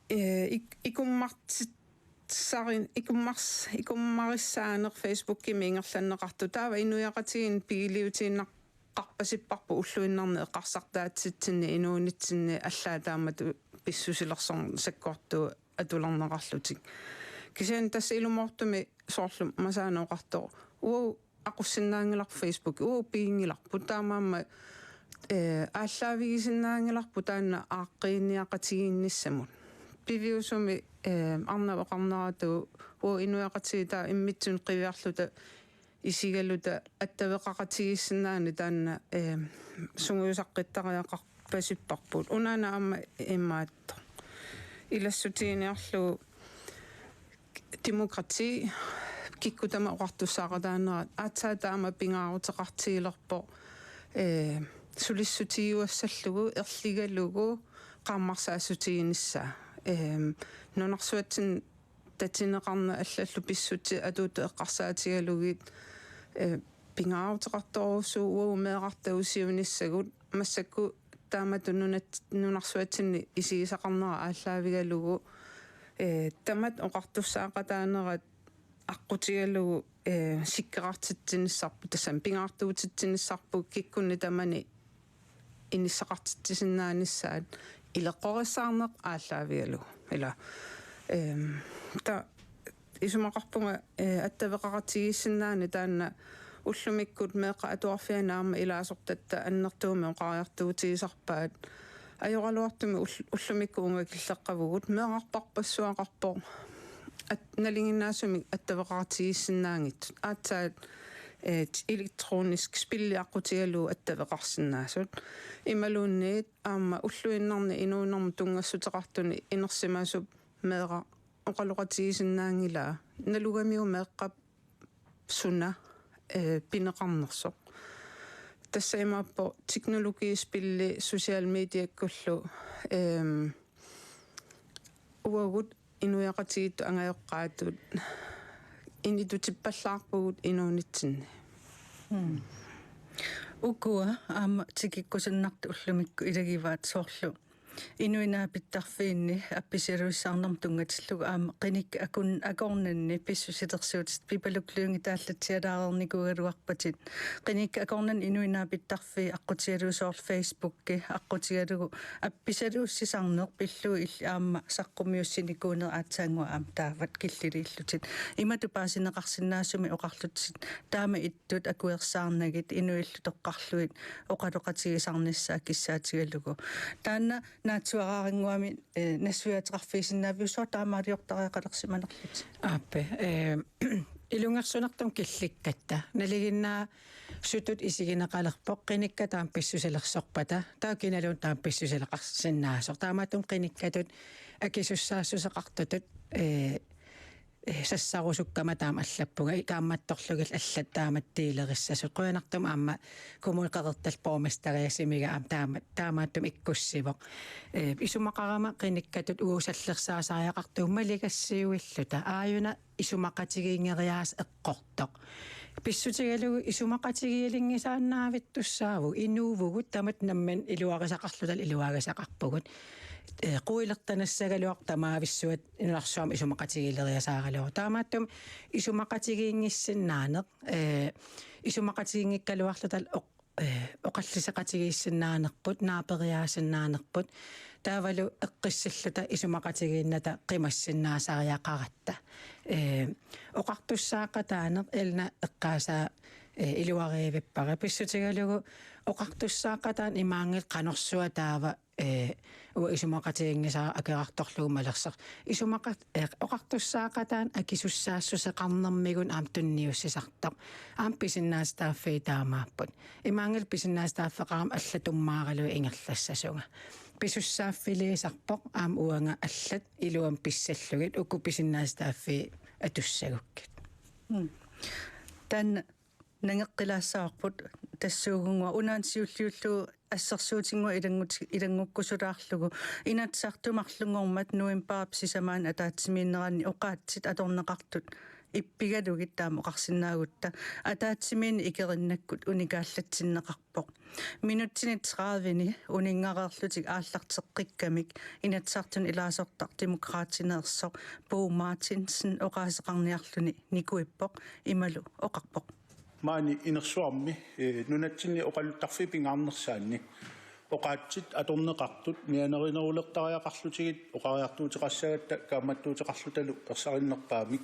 eh, ik-, ikummartitsarin-, ikummars-, ikummarissaaneq Facebookimi ingerlanneqartoq, taava inuiaqatigiinni pigiliutiinnaq- qarpasipparput ulluinnarni eqqarsartaatsitsinni inuunitsinni allaat taamatut pissusilersorneq sakkortuut atulerneqarlutik. Kisianni tassa ilumoortumik soorlu Masaana oqartoq, uagut aqussinnaanngilarput Facebook, uagut piginngilarput, taamaammat, eh, aallaavigisinnaanngilarput taanna aaqqiiniaqatigiinnissamut. Piviusumik, eh, arnap oqarneratuut uagut inuiaqatigiit taava immitsinnut qiviarluta isigaluta attaveqaqatigiissinnaanani taanna, eh, sungiusaqqittariaqarpasipparput. Unaana aamma imaattoq. Ilassutiginiarlugu demokrati, kikkut tamarmik oqartussaaqataanerat, aatsaat taama pingaaruteqartigilerpoq, eh, sulissutigiuassallugu erligalugu qaammarsaassutiginissaa. Ehm, nunarsuatsinni tatineqarneq allallu pissutsit atuuttut eqqarsaatigalugit, eh, pingaaruteqartorujussuuvoq uagut meerartagut siunissagut massakkut taamatut nunat-, nunarsuatsinni isigisaqarnera aallaavigalugu, eh, tamatta oqartussaaqataanerat aqqutigalugu, eh, sikkerartitsinissarput, tassami pingaartuutitsinissarput kikkunnit tamanit inissaqartitsisinnaanissaat ileqqorissaarneq aallaavigalugu. Ila, ehm, ta-, isumaqarpunga, eh, attaveqaqatigiissinnaaneq taanna ullumikkut meeqqat atuarfianni aamma ilaasortatta annertuumik oqariartuutigisarpaat. Ajoraluartumik ull-, ullumikkut ungakilleqqavugut, meerarpassuaqarpoq at-, nalinginnaasumik attaveqaqatigiissinnaanngitsut. Aatsaat, eh, elektronisk spilli aqqutigalugu attaveqarsinnaasut. Imaluunniit aamma ulluinnarni inuunermut tunngassuteqartuni inersimasup meeraq oqaloqatigisinnaanngilaa. Nalugamiuk meeqqap suna, eh, pineqarnersoq. Tassa imaappoq teknologi, spilli, social mediakkullu, ehm, uagut inuiaqatigiittut angajoqqaatut initutippallaarpugut inuunitsinni. Hmm. Ukua aamma tikikkusunnartut ullumikkut ilagivaat soorlu inuit naapittarfiinni appisialussisarnermut tunngatillugu aamma qinikkat akun-, akornanni pissusilersuutit Pipaluk Lynge taallatsialaareernikuugaluarpatit. Qinikkat akornanni inuit naapittarfiit aqqutigalugu soorlu Facebooki aqqutigalugu appisialussisarneq pillugu illit aamma saqqummiussinikuunerit aatsaannguaq aamma taavat killiliillutit. Imatut paasineqarsinnaasumik oqarlutit taama ittut akuersaarnagit inuillu toqqarlugit oqaloqatigisarnissaat kissaatigalugu. Taanna naatsuaraannguamik, eh, nassuiaateqarfigisinnaavigit, suut taamaaliortariaqalersimanerlutit? Aap, eh, ilungersunartumik killikkatta. Nalinginnaasutut isigineqalerpoq qinikkat taama pissusilersorpata. Taava kinaluunniit taama pissusileqarsinnaasoq. Taamaattumik qinikkatut akisussaassuseqartutut, eh, eh, sassarusukkama taama allappunga, kaammattorlugit allat taamatut deelerissasut. Qujanartumik aamma Kommune Qeqertap borgmesteri Simiga aamma taama, taamaattumik ikkussivoq. Eh, isumaqarama qinikkatut uagut sallersaasariaqartugut maligassiuilluta. Aajuna isumaqatigiinngeriaaseq eqqortoq. Pissutigalugu isumaqatigiilinngisaannaavittussaavugut, inuuvugut, tamatta nammineq iluarisaqarlutalu iluarisaqarpugut. Eh, quilertanassagaluartoq tamaavissuat nunarsuarmi isumaqatigiileriasaaraluartoq. Taamaattumik isumaqatigiinngissinnaaneq, eh, isumaqatigiinngikkaluarlutalu oq-, eh, oqalliseqatigiissinnaanerput, naaperiaasinnaanerput, taavalu eqqissilluta isumaqatigiinnata qimassinnaasariaqaratta. Eh, oqartussaaqataaneq Elna eqqaasaa, eh, iluarivippara. Pissutigalugu oqartussaaqataaneq imaanngilaq qanorsuaq taava, eh, uanga isumaqatiginngisara akerartorlugu malersoq. Isumaqat-, eh, oqartussaaqataaneq akisussaassuseqarnermigut aamma tunniussisartoq. Aamma pisinnaatitaaffii taamaapput. Imaanngilaq pisinnaatitaaffeqarama allat tummaaralugit ingerlassasunga. Pisussaaffiliisarpoq aamma uanga allat iluamik pissallugit uku pisinnaatitaaffii atussagukkit. Mm. Taanna nangeqqilaassavarput tassuugunnguaq unaana siulliullugu assersuutinnguaq ilanngut-, ilanngukkusulaarlugu. Inatsisartut marlunngormat novembarip sisamaani ataatsimiinneranni oqaatsit atorneqartut ippigalugit taama oqarsinnaagutta ataatsimiinneq ikerinnakkut unikaallatsinneqarpoq. Minutsini tredive-ni uninngareerlutik aallarteqqikkamik Inatsisartuni ilaasortaq Demokraatineersoq Bo Martinsen oqaaseqarniarluni nikuippoq imalu oqarpoq: Maani inersuarmi, eh, nunatsinni oqaluttarfiit pingaarnersaanni oqaatsit atorneqartut mianerinerulertariaqarlutigit oqariartuuteqassagatta kaammattuuteqarlutalu ersarinnerpaamik.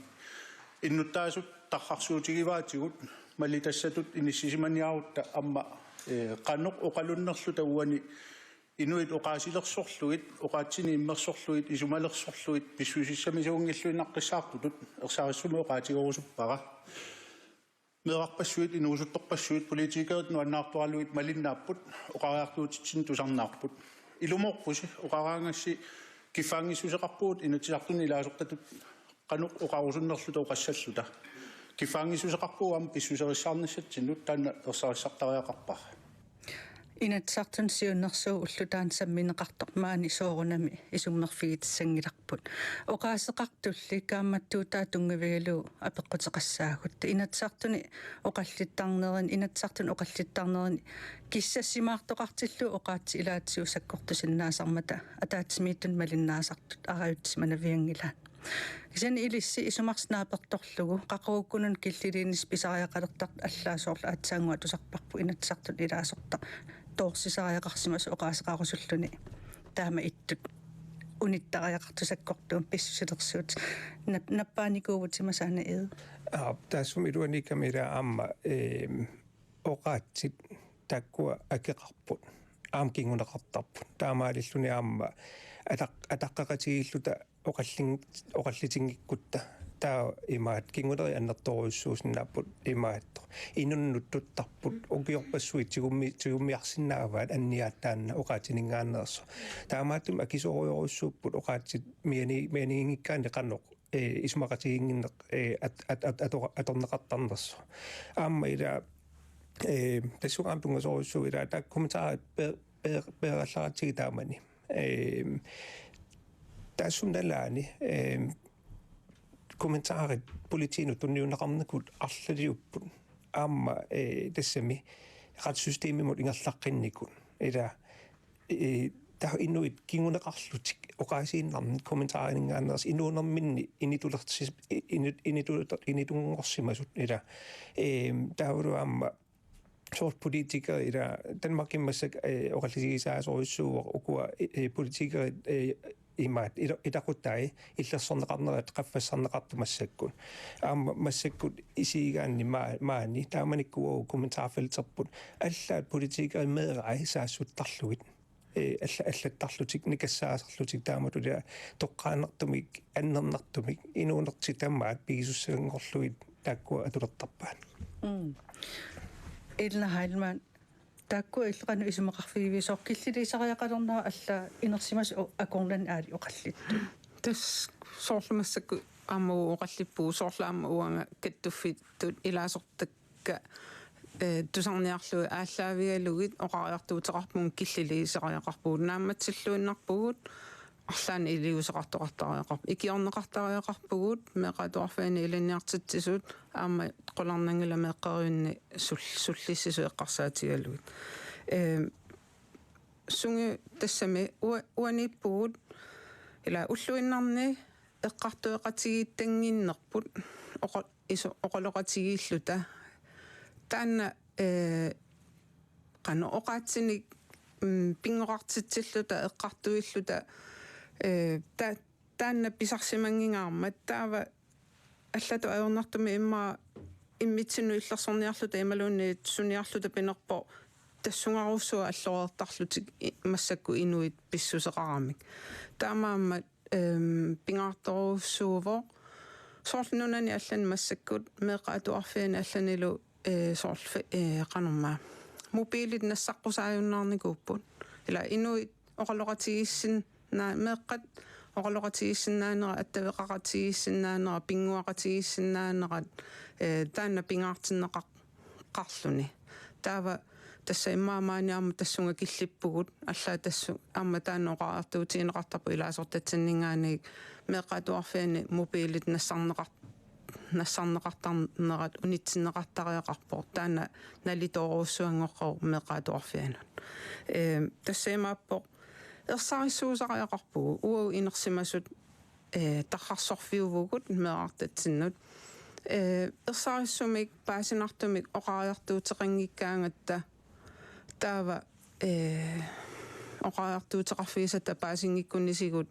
Innuttaasut tarrarsuutigivaatigut malitassatut inissisimaniarutta aamma, eh, qanoq oqalunnerluta uani inuit oqaasilersorlugit, oqaatsinik immersorlugit, isumalersorlugit, pissusissamisuunngilluinnaqqissaartutut ersarissumik oqaatigerusuppara. Meerarpassuit, inuusuttorpassuit, politikerit nuannaartoralugit malinnaapput, oqariartuutitsinnut tusarnaarput. Ilumoorpusi, oqaraangassi kiffaanngissuseqarpugut Inatsisartuni ilaasortatut qanoq oqarusunnerluta oqassalluta. Kiffaanngissuseqarpugut aamma pissuserissaarnissatsinnut, taanna ersarissartariaqarpara. Inatsisartuni siunnersuut ulloq taanna sammineqartoq maani soorunami isummerfigitissanngilarput. Oqaaseqartulli kaammattuutaa tunngavigalugu apeqquteqassaagut. Inatsisartuni oqallittarnerini, Inatsisartuni oqallittarnerini kissassimaartoqartillugu oqaatsit ilaatigut sakkortusinnaasarmata ataatsimiititut malinnaasartut arajutsisimanavianngilaat. Kisianni ilissi isumarsi naapertorlugu, qaqugukkunani killiliinissaq pisariaqalertartoq allaat soorlu aatsaannguaq tusarparput Inatsisartuni ilaasortaq toorsisariaqarsimasoq oqaaseqarusulluni. Taama ittut unittariaqartoq sakkortuumik pissusilersuutit. Nap-, nappaanikuuvutit Masaana Egede? Aa, taassuma iluaniikkami ilaa aamma, eem, oqaatsit taakkua akeqarput. Aamma kinguneqartarput. Taamaalilluni aamma ataq-, ataqqeqatigiilluta oqallin-, oqallitinngikkuttaaq. Taava imaattoq kingunerit annertoorujussuusinnaapput imaattoq. Inunnut tuttarput, ukiorpassuit tigummi-, tigummiarsinnaavaat anniaat taanna oqaatsininngaanneersoq. Taamaattumik akisoorujorujussuupput oqaatsit miani-, mianiginngikkaanni qanoq, ee, isumaqatigiinnginneq, ee, at-, at-, at-, ator-, atorneqartarnersoq. Aamma ilaa, ee, tassunga aamma tunngasorujussuuvoq ilaa taakku kommentarit pe-, pe-, peerallaratsigit taamani. Ehm, taassuma nalaani, ehm, kommentarit politiinut tunniunneqarnikut arlaliupput. Aamma, eh, tassami retssystemimut ingerlaqqinnikut. Ilaa, eh, taava inuit kinguneqarlutik oqaasiinnarnik kommentarininngaanneersut inuunerminni initulersis-, i-, ini-, initu-, initunngorsimasut ilaa. Ehm, taavalu aamma soorlu politikerit ilaa Danmarkimi massakkut, eh, oqallisigisaasorujussuuvoq ukua, eh, politikerit, eh, imaattoq ila-, ilaqutai illersorneqarnerat qaffassarneqartut massakkut. Aamma massakkut isigigaanni maa-, maani taamanikkut uagut kommentarfelterput. Allaat politikerit meerai saassuttarlugit. Eh, alla-, allattarlutik, nikassaasarlutik taamatut ilaa toqqaannartumik, annernartumik, inuunertik tamaat pigisussanngorlugit taakkua atulertarpaat. Mm. Elna Heilmann, taakkua illit qanoq isumaqarfigiviuk, soorlu killiliisariaqalernera allaat inersimasut akornanni aali oqallittut? Tassa soorlu massakkut aamma uagut oqallippugut, soorlu aamma uanga kattuffittut ilaasortakka, eh, tusarniarlugit aallaavigalugit oqariartuuteqarpugut killiliisariaqarpugut, naammatsilluinnarpugut, arlaannik iliuuseqartoqartariaqarpugut, ikiorneqartariaqarpugut, meeqqat atuarfianni ilinniartitsisut, aamma qularnanngilaq meeqqerivinni sul-, sullissisut eqqarsaatigalugit. Ehm, sungi tassami ua-, uaniippugut, ilaa ulluinnarni eqqartueqatigiittannginnerput oqo-, isu-, oqaloqatigiilluta. Taanna, eh, qanoq oqaatsinik, mm, pinngoqartitsilluta, eqqartuilluta, eh, ta-, taanna pisarsimanngingaarmat, taava allatut ajornartumik immaqa immitsinnut illersorniarluta imaluunniit suniarluta pinerpoq tassungarujussuaq alloreertarlutik i-, massakkut inuit pissuseqaramik. Taamaammat, ehm, pingaartorujussuuvoq. Soorlu nunani allani massakkut meeqqat atuarfianni allanilu, eh, soorlu fe-, eh, qanormaa. Mobilit nassaqqusaajunnaarnikuupput. Ilaa inuit oqaloqatigiissin-, naa-, meeqqat oqaloqatigiissinnaanerat, attaveqaqatigiissinnaanerat, pinnguaqatigiissinnaanerat, eh, taanna pingaartinneqar-, qarluni. Taava tassa immaqa maani aamma tassunga killippugut, allaat tassu-, aamma taanna oqariartuutigineqartarpoq ilaasortatsinninngaanniit, meeqqat atuarfianni mobilit nassarneqar-, nassarneqartarnerat unitsinneqartariaqarpoq. Taanna nalitoorujussuanngoqqavoq meeqqat atuarfiannut. Ehm, tassa imaappoq ersarissuusariaqarpugut uagut inersimasut, eh, tarrarsorfiuvugut meerartatsinnut. Eh, ersarissumik paasinartumik oqariartuuteqanngikkaangatta taava, eh, oqariartuuteqarfigisatta paasinngikkunnisigut,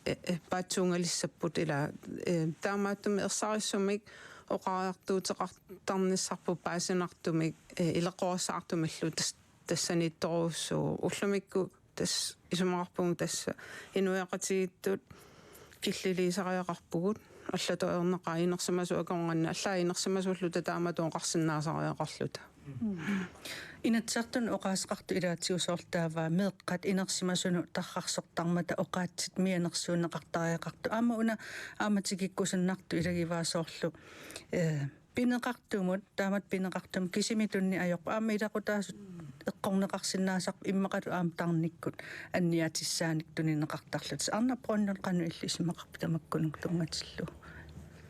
eh, eh, paatsuungalissapput ilaa, eh, taamaattumik ersarissumik oqariartuuteqartarnissarput paasinartumik, eh, ileqqorissaartumillu tas-, tassaniittorujussuuvoq. Ullumikkut tassa isumaqarpugut tassa inuiaqatigiittut killiliisariaqarpugut, allatut ajornaqaaq inersimasut akornanni, allaat inersimasulluta taamatut oqarsinnaasariaqarluta. Inatsisartuni oqaaseqartut ilaatigut soorlu taava meeqqat inersimasunut tarrarsortarmata oqaatsit mianersuunneqartariaqartut. Aamma una aamma tikikkusunnartoq ilagivaa soorlu, eh, pineqartumut, taamatut pineqartumut kisimi tunni ajorput. Aamma ilaqutaasut eqqorneqarsinnaasarpoq immaqalu aamma tarnikkut anniaatissaanik tunineqartarlutik. Arnaq Brønlund, qanoq illit isumaqarpit tamakkununnga tunngatillugu?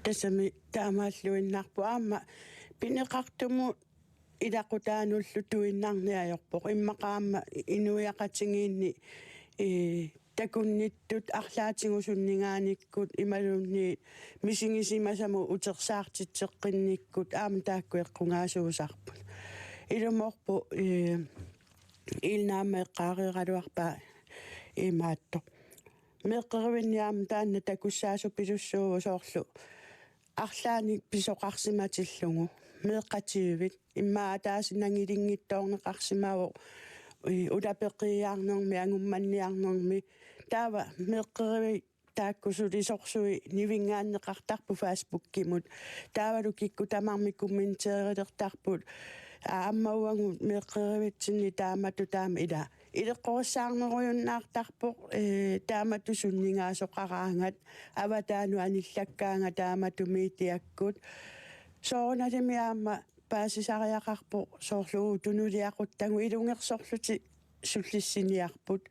Tassami taamaalluinnarpoq aamma pineqartumut ilaqutaanullu tuinnarneq ajorpoq. Immaqa aamma inuiaqatigiinni, ee, takunnittut arlaatigut sunnigaanikkut imaluunniit misigisimasamut utersaartitseqqinnikkut aamma taakku eqqugaasuusarput. Ilumoorpoq, ee, Ilna aamma eqqaareeraluarpaa imaattoq. Meeqqerivinni aamma taanna takussaasupilussuuvoq, soorlu arlaannik pisoqarsimatillugu. Meeqqat tyvit. Immaqa ataaseq nangilinngitsoorneqarsimavoq, ee, ulapeqiiaarnermi, angummanniarnermi. Taava meeqqerivit taakku suli sorsui nivinngaanneqartarput Facebookimut. Taavalu kikkut tamarmik kommenteerilertarput. Aamma uagut meeqqerivitsinni taamatut taama ila. Ileqqorissaarnerujunnaartarpoq, ee, taamatut sunnigaasoqaraangat, avataanut anillakkaangat taamatut mediakkut. Soorunalimi aamma paasisariaqarpoq, soorlu tunuliaquttagut ilungersorlutik sullissiniarput.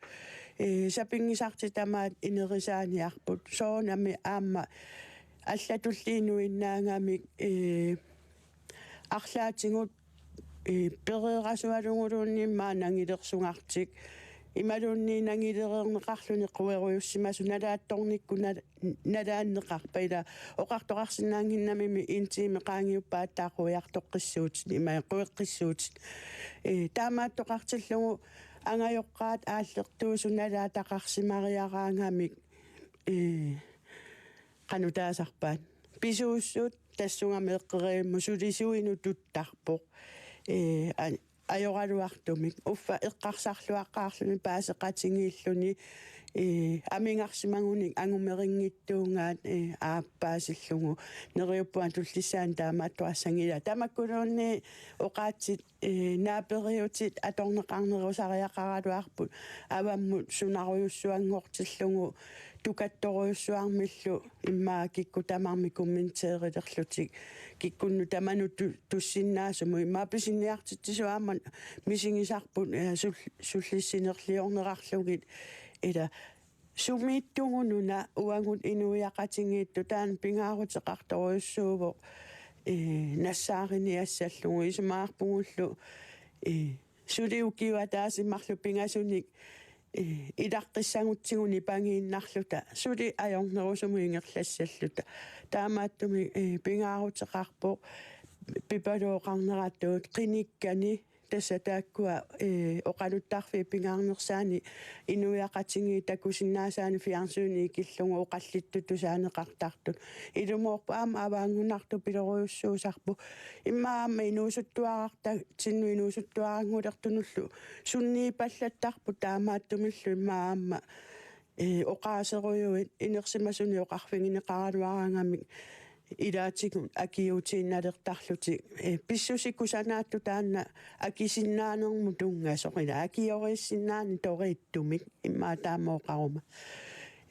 Ee, sapinngisartik tamaat inerisaaniarput. Soorunami aamma allatulli inuinnaagamik, ee, arlaatigut, ee, pereerasualuguluunniit immaqa nangilersugartik. Imaluunniit nangilereerneqarluni querujussimasoq, nalaattornikkut nal-, nalaanneqarpa, ila oqartoqarsinnaannginnamimi en time qaangiuppat aatsaat quiartoqqissuutit, ima queqqissuutit. Ee, taamaattoqartillugu angajoqqaat aallertuusut nalaataqarsimariaraangamik, ee, qanoq taasarpaat. Pisuussut tassunga meeqqerivimmut sulisuinut tuttarpoq. Ee, a-, ajoraluartumik. Uffa eqqarsarluaqqaarluni paaseqatigiilluni, ee, amigarsimagunik angumerinngitsuugaat, ee, aappaasillugu. Neriuppunga tullissaani taamaattuassagila. Tamakkuluunniit oqaatsit, ee, naaperiutit atorneqarnerusariaqaraluarput. Avammut sunarujussuanngortillugu tukattorujussuarmillu immaqa kikkut tamarmik kommenteerilerlutik. Kikkunnut tamanut tu-, tussinnaasumut immaqa pisiniartitsisut aamma misigisarput, ee, sul-, sullissinerliornerarlugit. Ila sumiittugununa uagut inuiaqatigiittut taanna pingaaruteqartorujussuuvoq, ee, nassaariniassallugu, isumaqarpugullu, ee, suli ukiup ataatsip marluk pingasunik, ee, ilaqqissagutsigu nipangiinnarluta, suli ajornerusumut ingerlassalluta. Taamaattumik, ee, pingaaruteqarpoq pipalooqarneratut qinikkani, tassa taakkua, ee, oqaluttarfiit pingaarnersaanni inuiaqatigiit takusinnaasaanni fjernsynimi ikillugu oqallittut tusaaneqartartut. Ilumoorpoq aamma avaanngunartupilorujussuusarpoq. Immaqa aamma inuusuttuararta-, tinnut inuusuttuaranngulertunullu sunniipallattarput, taamaattumillu immaqa aamma, ee, oqaaserujuit inersimasunik oqarfigineqaraluaraangamik ilaatigut akiuutiinnalertarlutik. Ee, pissusikkut sanaattut taanna akisinnaanermut tunngasoq, ila akioriissinnaaneq toriittumik, immaqa taama oqaruma.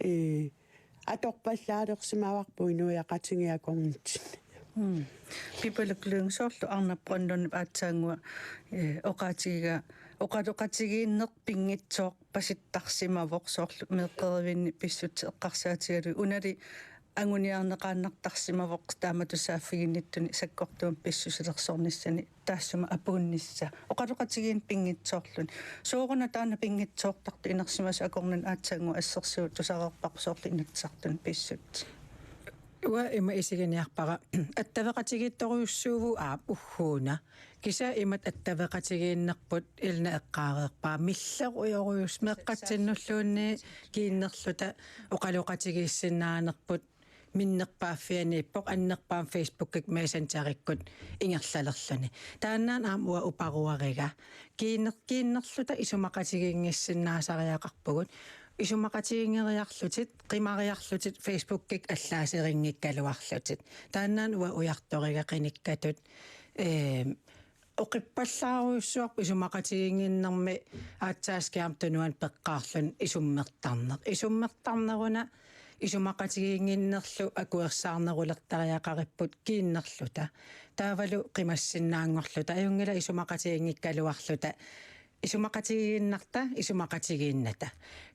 Ee, atorpallaalersimavarput inuiaqatigiit akornatsinni. Mm. Pipaluk Lynge, soorlu Arnaq Brønlundip aatsaannguaq, ee, oqaatigigaa, oqaloqatigiinneq pinngitsooq pasittarsimavoq, soorlu meeqqerivinni pissutsit eqqarsaatigalugit, unali anguniarneqaannartarsimavoq taamatut saaffiginnittuni sakkortuumik pissusilersornissani taassuma apuunnissaq. Oqaloqatigiinneq pinngitsoorluni. Sooruna taanna pinngitsoortartoq inersimasut akornanni aatsaannguaq assersuut tusareerparput, soorlu Inatsisartuni pissutsit? Uanga ima isiginiarpara, attaveqatigiittorujussuuvugut aap ugguuna. Kisianni imatut attaveqatigiinnerput Ilna eqqaareerpaa, millerujorujus-, meeqqatsinnulluunniit kiinnerluta oqaloqatigiissinnaanerput minnerpaaffianiippoq, annerpaamik Facebookikkut Messengerikkut ingerlalerluni. Taannaana aamma uanga uparuariga. Kiinner-, kiinnerluta isumaqatigiinngissinnaasariaqarpugut. Isumaqatiginngeriarlutit, qimariarlutit, Facebookikkut allaaseqanngikkaluarlutit. Taannaana uanga ujartoriga qinikkatut, ee, oqippallaarujussuarpoq isumaqatigiinnginnermi aatsaat skærmip tunuani peqqaarluni isummertarneq. Isummertarneruna isumaqatigiinnginnerlu akuersaarnerulertariaqaripput kiinnerluta. Taavalu qimassinnaanngorluta, ajunngilaq isumaqatiginngikkaluarluta isumaqatigiinnarta, isumaqatigiinnata.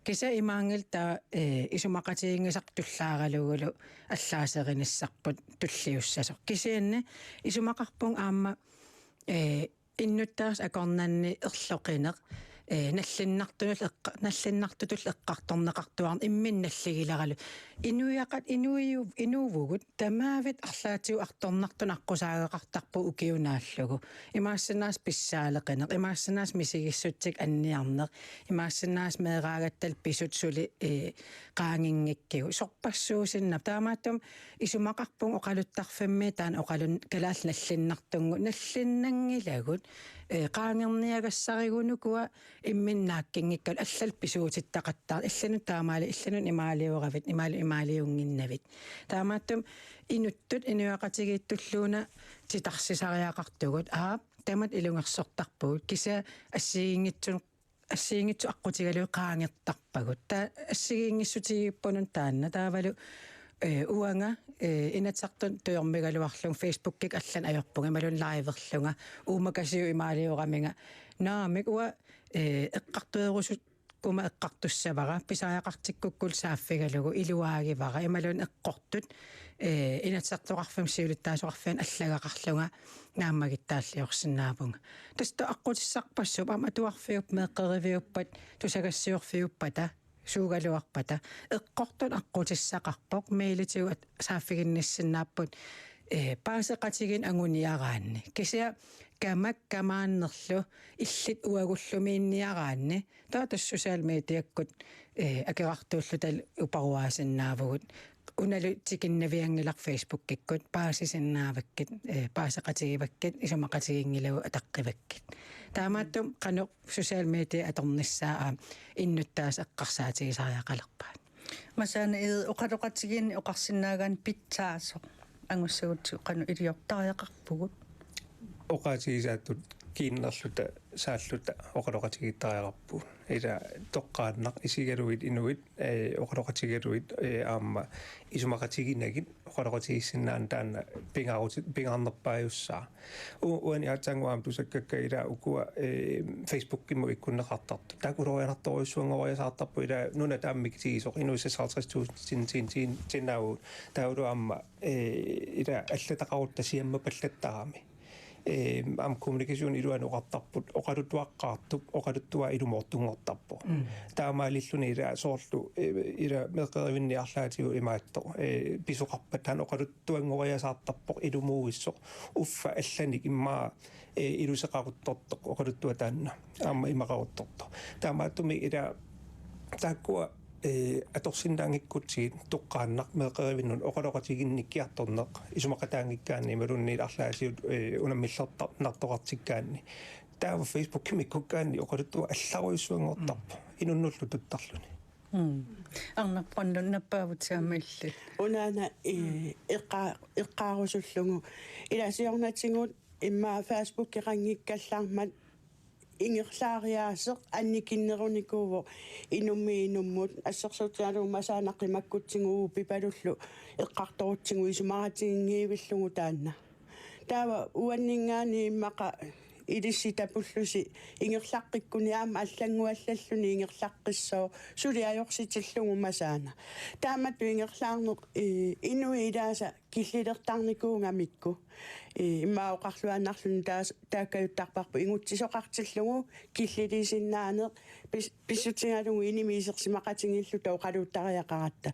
Kisianni imaanngilaq taava, eh, isumaqatiginngisaq tullaaralugulu allaaserinissarput tulliussasoq. Kisianni isumaqarpunga aamma, eh, innuttaasut akornanni erloqineq, eh, nallinnartunut eqqa-, nallinnartutut eqqartorneqartuarneq imminut nalligileralu. Inuiaqat-, inuiu-, inuuvugut tamaviat arlaatigut artornartunut aqqusaagaqartarpugut ukiut naallugu. Imaassinnaavoq pissaaleqineq, imaassinnaavoq misigissutsit anniarneq, imaassinnaavoq meeraagattalu pisut suli, eh, qaanginngikkigut. Sorpassuusinnaapput. Taamaattumik isumaqarpunga oqaluttarfimmi taanna oqalun-, kalaallit nallinnartunnguugut, nallinnanngilagut, eh, qaangerniagassarigut ukua imminut naakkinngikkaluarlugit allallu pisuutittaqattaartut, illinut taamaali-, illinut imaalioravit, imaalu imaaliunnginnavit. Taamaattumik inuttut inuiaqatigiittulluunniit titarsisariaqartugut, aap, tamatta ilungersortarpugut, kisianni assigiinngitsun-, assigiinngitsut aqqutigalugit qaangertarpagut. Taava assigiinngissutigiuppunga taanna, taavalu, eh, uanga, eh, Inatsisartuni tujormigaluarlunga Facebookikkut allanik ajorpunga, imaluunniit liverlunga, uumakasiup imaalioramiga. Naamik, uanga, eh, eqqartuerusukkuma eqqartussavara, pisariaqartikkukkulu saaffigalugu iluaagivara, imaluunniit eqqortut, eh, Inatsisartoqarfimmut siulittaasoqarfianut allagaqarlunga naammagittaalliorsinnaavunga. Tassa taava aqqutissarpassuupput, aamma atuarfiup-, meeqqeriviuppat, tusagassiorfiuppata, suugaluarpata, eqqortut aqqutissaqarpoq, mailitigut at-, saaffiginnissinnaapput, eh, paaseqatigiinneq anguniaraanni. Kisianni kamak kamaannerlu illit uagullumiinniaraanni, taava tassa social mediakkut, eh, akerartuullutalu uparuaasinnaavugut. Unalu tikinnavianngilaq Facebookikkut, paasisinnaavakkit, eh, paaseqatigivakkit, isumaqatiginngilagut ataqqivakkit. Taamaattumik qanoq social media atornissaa aamma innuttaasut eqqarsaatigisariaqalerpaat. Masaana Egede, oqaloqatigiinneq oqarsinnaagaanni pitsaasoq angussagutsigu qanoq iliortariaqarpugut? Oqaatigisaattut kiinnerluta saalluta oqaloqatigiittariaqarpugut. Ila toqqaannaq isigalugit inuit, eh, oqaloqatigalugit, eh, aamma isumaqatiginagit oqaloqatigiissinnaaneq taanna pingaaruti-, pingaarnerpaajussaaq. U-, uani aatsaannguaq aamma tusakkakka ila ukua, eh, Facebookikkut ikkunneqartartut. Taakku ulorianartorujussuanngoriasaartarput ila nunat aamma mikitigisoq inuit seksoghalvtreds tusind tin-, tin-, tin-, tinnaavut. Taavalu aamma, eh, ila allataqarutta siammapallattarami. Eh, aamma kommunikationip iluani oqartarput, oqaluttuaqqaartup, oqaluttuaq ilumoortunngortarpoq. Mm. Taamaalilluni ila soorlu, eh, ila meeqqerivinni arlaatigut imaattoq, eh, pisoqarpat taanna oqaluttuanngoriasaartarpoq, ilumuuissoq, uffa allanik immaqa, eh, iluseqaruttortoq oqaluttuaq taanna, aamma imaqaruttortoq. Taamaattumik ila taakkua, eh, atorsinnaanngikkutsigit toqqaannaq meeqqerivinnut oqaloqatigiinneq kiartorneq isumaqataanngikkaanni imaluunniit arlaatigut, eh, unammillertar-, -nartoqartikkaanni. Taava Facebookikkut ikkukkaanni oqaluttuaq allarujussuanngortarpoq. Mm. Inunnullu tuttarluni. Mm. Arnaq Brønlund, nappaavutit aamma illit. Unaana, eh, eqqa-, eqqaarusullugu. Ila siornatigut immaqa Facebookeqanngikkallarmat ingerlaariaaseq annikinnerunikuuvoq inummiit inummut, assersuutigalugu Masaana qimakkutsigu Pipalullu eqqartorutsigu isumaqatiginngivillugu taanna. Taava uanninngaanniit immaqa ilissi tapullusi ingerlaqqikkuni aamma allannguallalluni ingerlaqqissooq suli ajorsitillugu Masaana. Taamatut ingerlaarneq, eh, inuit ilaasa killilertarnikuugamikku. Eh, immaqa oqarluaannarluni taas-, taakkajuttarparput igutsisoqartillugu killiliisinnaaneq pis-, pissutigalugu inimi isersimaqatigiilluta oqaluuttariaqaratta.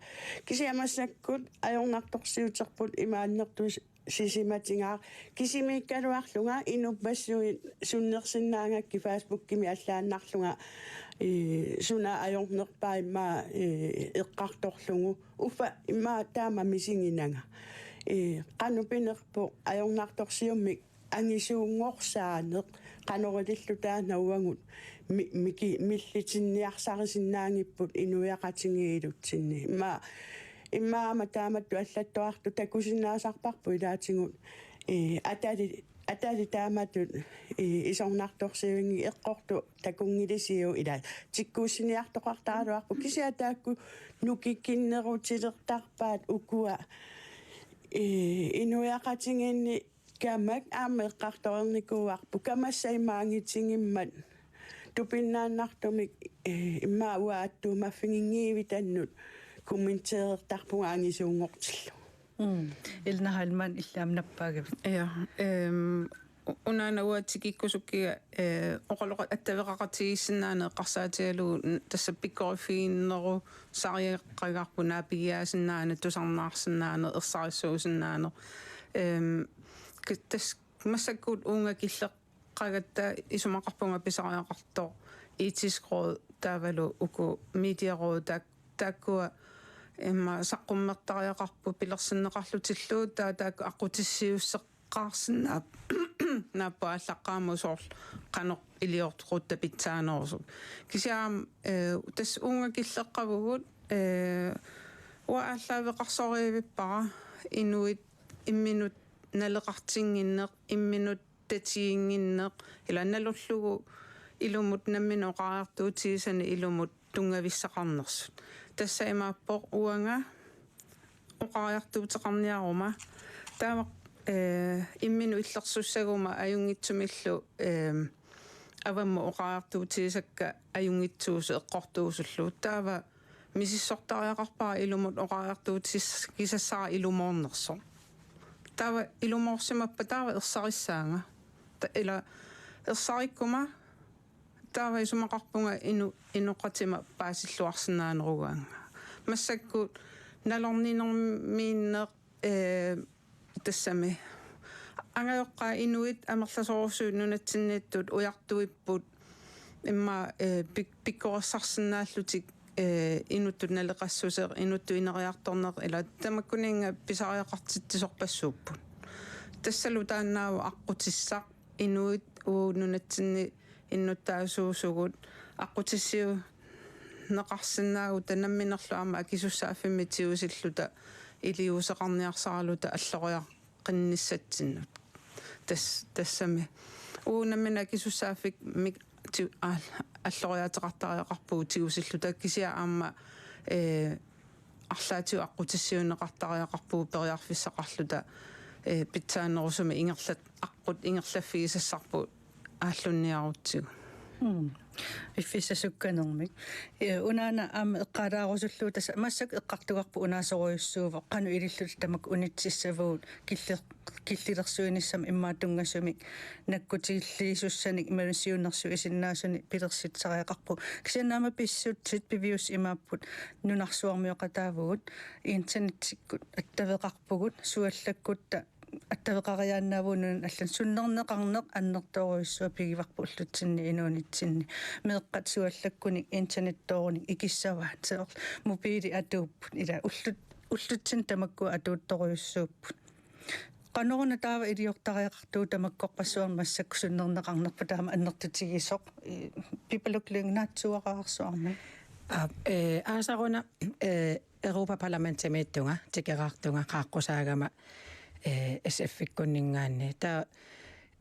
Kisianni massakkut ajornartorsiuterput imaannertus-, sisimatigaaq kisimiikkaluarlunga inuppassuit sunnersinnaagakkit Facebookimi allaannarlunga, eh, suna ajornerpaaq immaqa, eh, eqqartorlugu. Uffa immaqa taama misiginanga. Eh, qanoq pinerpoq ajornartorsiummik angisuunngorsaaneq, qanoq ililluta taanna uagut mi-, miki-, millitinniarsarisinnaanngipput inuiaqatigiit ilutsinni. Immaqa, immaqa aamma taamatut allattoqartoq takusinnaasarparput ilaatigut, eh, atali, atali taamatut, eh, isornartorsiuinngilaq eqqortoq takunngilisiuk ila tikkuussiniartoqartaraluarpoq kisianni taakku nukikinnerutilertarpaat ukua, eh, inuiaqatigiinni kamak aamma eqqartornikuuarput, kamassa immaqa angitigimmat tupinnaannartumik, eh, immaqa uanga attuumaffiginngiivitannut kommenteertarpunga angisuunngortillugu. Mm. Elna Heilmann, illit aamma nappaagavit? Ja, ehm, u-, unaana uanga tikikkusukkiga, eh, oqaloqa-, attaveqaqatigiissinnaaneq eqqarsaatigalugu n-, tassa pikkoriffiginerusaariaqarparput naapigiaasinnaaneq, tusarnaarsinnaaneq, ersarissuusinnaaneq. Ehm, k-, tassa massakkut uunga killeq- qagatta isumaqarpunga pisariaqartoq Etisk Råd taavalu uku Medierådet, taak-, taakkua immaqa saqqummertariaqarput pilersinneqarlutillu, taava taakku aqqutissiuusseqqaarsinnaap-, naapput aallaqqaammut soorlu qanoq iliorutta pitsaanerusut. Kisianni, eh, tassa uunga killeqqavugut, eh, uanga aallaaveqarsorivippara inuit imminut naleqartinnginneq, imminut tatiginnginneq, ila nalullugu ilumut nammineq oqariartuutigisani ilumut tunngavissaqarnersut. Tassa imaappoq uanga oqariartuuteqarniaruma. Taava, eh, imminut illersussaguma ajunngitsumillu, eh, avammut oqariartuutigisakka ajunngitsuusut eqqortuusullu. Taava misissortariaqarpara ilumut oqariartuutigisassara ilumoornersoq. Taava ilumoorsimappat taava ersarissaanga. Ta-, ila ersarikkuma taava isumaqarpunga inu-, inoqatima paasilluarsinnaanerugaannga. Massakkut nalorninermiinneq, eh, tassami angajoqqaat inuit amerlasoorsuit nunatsinniittut ujartuipput immaqa, eh, pik-, pikkorissarsinnaallutik, eh, inuttut naleqassuseq, inuttut ineriartorneq, ila tamakkuninnga pisariaqartitsisorpassuupput. Tassalu taannaavoq aqqutissaq inuit uagut nunatsinni innuttaasuusugut aqqutissiuunneqarsinnaagutta namminerlu aamma akisussaaffimmik tigusilluta iliuuseqarniarsaraluta alloriaqqinnissatsinnik. Tas-, tassami. Uagut nammineq akisussaaffik mik-, ti-, aal-, alloriaateqartariaqarpugut tigusilluta kisianni aamma, eh, arlaatigut aqqutissiuunneqartariaqarpugut periarfissaqarluta, eh, pitsaanerusumik ingerlat-, aqqut ingerlaffigisassarput aallunniarutsigu. Mm. Piffissaq sukkanermik. Eh, unaana aamma eqqaalaarusullugu tassa massakkut eqqartugarput unaasorujussuuvoq qanoq ililluta tamakku unitsissavagut kille-, killilersuinissamut immaqa tunngasumik nakkutigilliisussanik imaluunniit siunnersuisinnaasunik pilersitsisariaqarpugut. Kisianni aamma pissutsit piviusoq imaapput nunarsuarmioqataavugut internetikkut attaveqarpugut suallakkutta attaveqariaannaavugut nunani allani sunnerneqarneq annertoorujussuaq pigivarput ullutsinni inuunitsinni. Meeqqat suallakkunik internettooruni ikissavaat soorlu mobiilit atuupput ila ullut-, ullutsinni tamakku atuuttorujussuupput. Qanoruna taava iliortariaqartugut tamakkorpassuarnik massakkut sunnerneqarnerput taama annertutigisoq, eh, Pipaluk Lynge naatsuararsuarmi. Aa, eh, aasaruna, eh, Europa-parlamentimiittunga tikeraartunga qaaqqusaagama, eh, S F-ikkunninngaanniit. Taava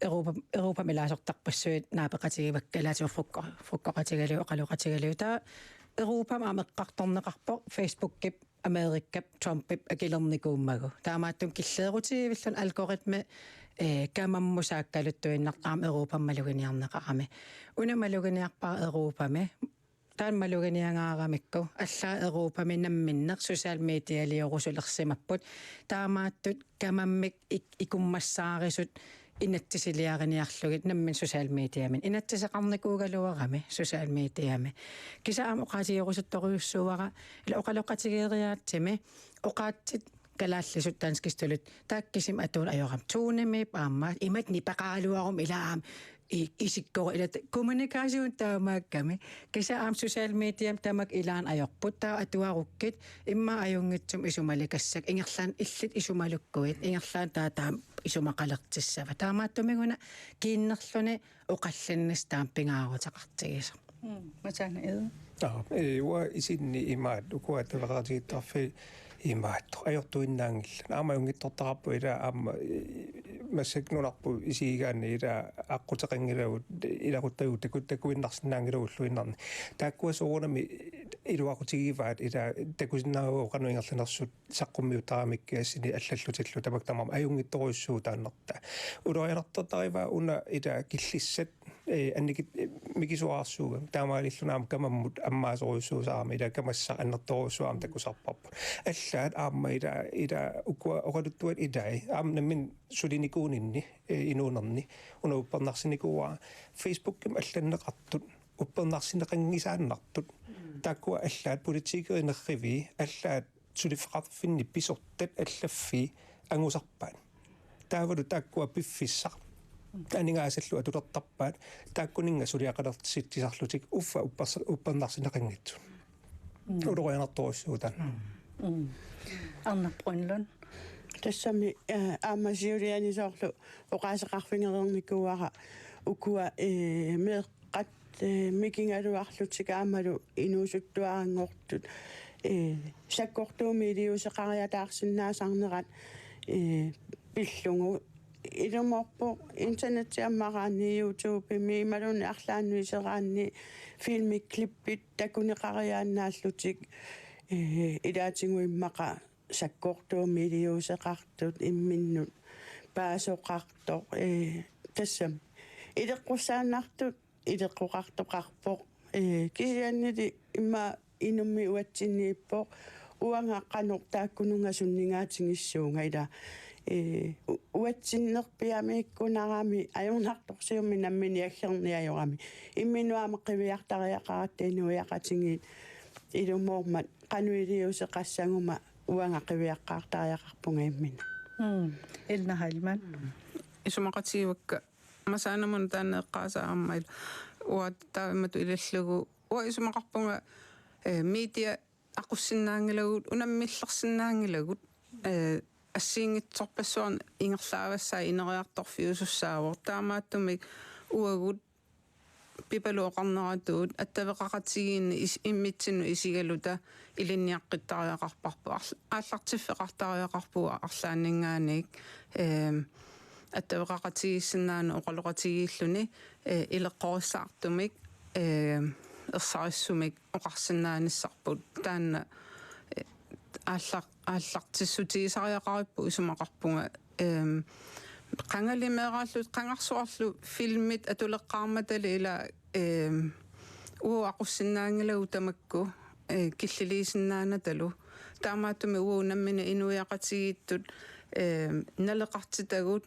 Europa, Europami ilaasortarpassuit naapeqatigivakka ilaatigut frukko-, frukkoqatigalugit, oqaloqatigalugit. Taava Europami aamma eqqartorneqarpoq Facebookip Amerikap Trumpip akilernikuummagu. Taamaattumik killeerutigivilluni algoritme, eh, kamammut saakkaluttuinnartoq aamma Europami maluginiarneqarami. Una maluginiarpara Europami. Taanna maluginiagaaramikku allaat Europami namminneq social medialiorusulersimapput. Taamaattut kamammik ik-, ikummassaarisut inatsisiliariniarlugit nammineq social mediami. Inatsiseqarnikuugaluarami social mediami. Kisianni aamma oqaatigerusuttorujussuuara ila oqaloqatigeeriaatsimi oqaatsit kalaallisut danskisut tuluttut taakku kisimik atuunneq ajorami. Tunemiip aamma imatut nipeqaraluaruma ila aamma i-, isikkoq ila t-, kommunikation taamaakkami. Kisianni aamma social mediami tamakku ilaanni ajorput. Taava atuarukkit immaqa ajunngitsumik isumalikassakka ingerlaannaq illit isumalukkuit ingerlaannaq taava taama isumaqalertissava. Taamaattumik una kiinnerluni oqallinnissaq taama pingaaruteqartigisoq. Mm, Masaana Egede. Aa, eh, uanga isinni imaattoq, ukua attaveqaqatigiittarfiit imaattoq ajortuinnaanngillat. Aamma ajunngitsortaqarpoq ila aamma, eh, massakkut nunarput isigigaanni ila aqquteqanngilagut, ilaquttagut taku-, takuinnarsinnaanngilagut ulluinnarni. Taakkua soorunami iluaqutigivaat ila takusinnaavagut qanoq ingerlanersut saqqummiuttaramikku assini allallutillu tamakku tamarmik ajunngitsorujussuuvoq taanna. Ulorianartortarivaa una ila killissat eh, annikit-, eh, mikisuarsuugami. Taamaalilluni aamma kamammut ammaasorujussuusarami, ila kamassaq annertoorujussuaq aamma takusarparput. Allaat aamma ila, ila ukua oqaluttuat ilai, aamma nammineq sulinikuuninni, eh, inuuninni, una uppernarsinikuuara, Facebookimi allanneqartut, uppernarsineqanngisaannartut. Mm. Taakkua allaat politikerinerrivii, allaat suliffeqarfinni pisortat allaffii angusarpaat. Taavalu taakkua piffissaq aningaasallu atulertarpaat, taakkuninnga suliaqalertitsisarlutik uffa uppers-, uppernarsineqanngitsut. Mm. Ulorianartorujussuuvoq taanna. Mm. Arnaq Brønlund. Tassami, eh, aamma siuliani soorlu oqaaseqarfigereernikuuara ukua, eh, meeqqat, eh, mikigaluarlutik aammalu inuusuttuaranngortut, eh, sakkortuumik iliuuseqariataarsinnaasarnerat, eh, pillugu. Ilumoorpoq internettiammaraanni YouTubemi imaluunniit arlaannuiseraanni filmiklippit takuneqariaannaallutik, eh, ilaatigut immaqa sakkortuumik iliuuseqartut imminnut paasoqartoq, eh, tassami. Ileqqussaannartut ileqqoqartoqarpoq. Eh, kisiannili immaqa inummik uatsinniippoq. Uanga qanoq taakkununnga sunninngaatigissuunga ila. Eh, u-, uatsinnerpiamiikkunarami ajornartorsiormi nammineq aggerniajorami. Imminut aamma qiviartariaqaratta inuiaqatigiit ilumoormat qanoq iliuuseqassaguma uanga qiviaqqaartariaqarpunga imminut. Mm. Elna Heilmann. Isumaqatigivakka Masaanamut taanna eqqaasaa aamma ila. Uanga taamatut ilallugu. Uanga isumaqarpunga, eh, media aqussinnaanngilagut, unammillersinnaanngilagut, eh, assigiinngitsorpassuarnik ingerlaavassaa ineriartorfiusussaavoq. Taamaattumik uagut Pipalu oqarneratuut attaveqaqatigiinni is-, immitsinnut isigaluta ilinniaqqittariaqarparput, arl-, aallartiffeqartariaqarpugut arlaanninngaanniit, ehm, attaveqaqatigiissinnaanut oqaloqatigiilluni, eh, ileqqorissaartumik, ehm, ersarissumik oqarsinnaanissarput. Taanna, eh, aallar-, aallartissutigisariaqaripput isumaqarpunga, ehm, qangali meeraallutik qangarsuarlu filmit atuleqqaarmatali ila, ehm, uagut aqussinnaanngilagut tamakku, eh, killiliisinnaanatalu. Taamaattumik uagut nammineq inuiaqatigiittut, ehm, naleqartitagut,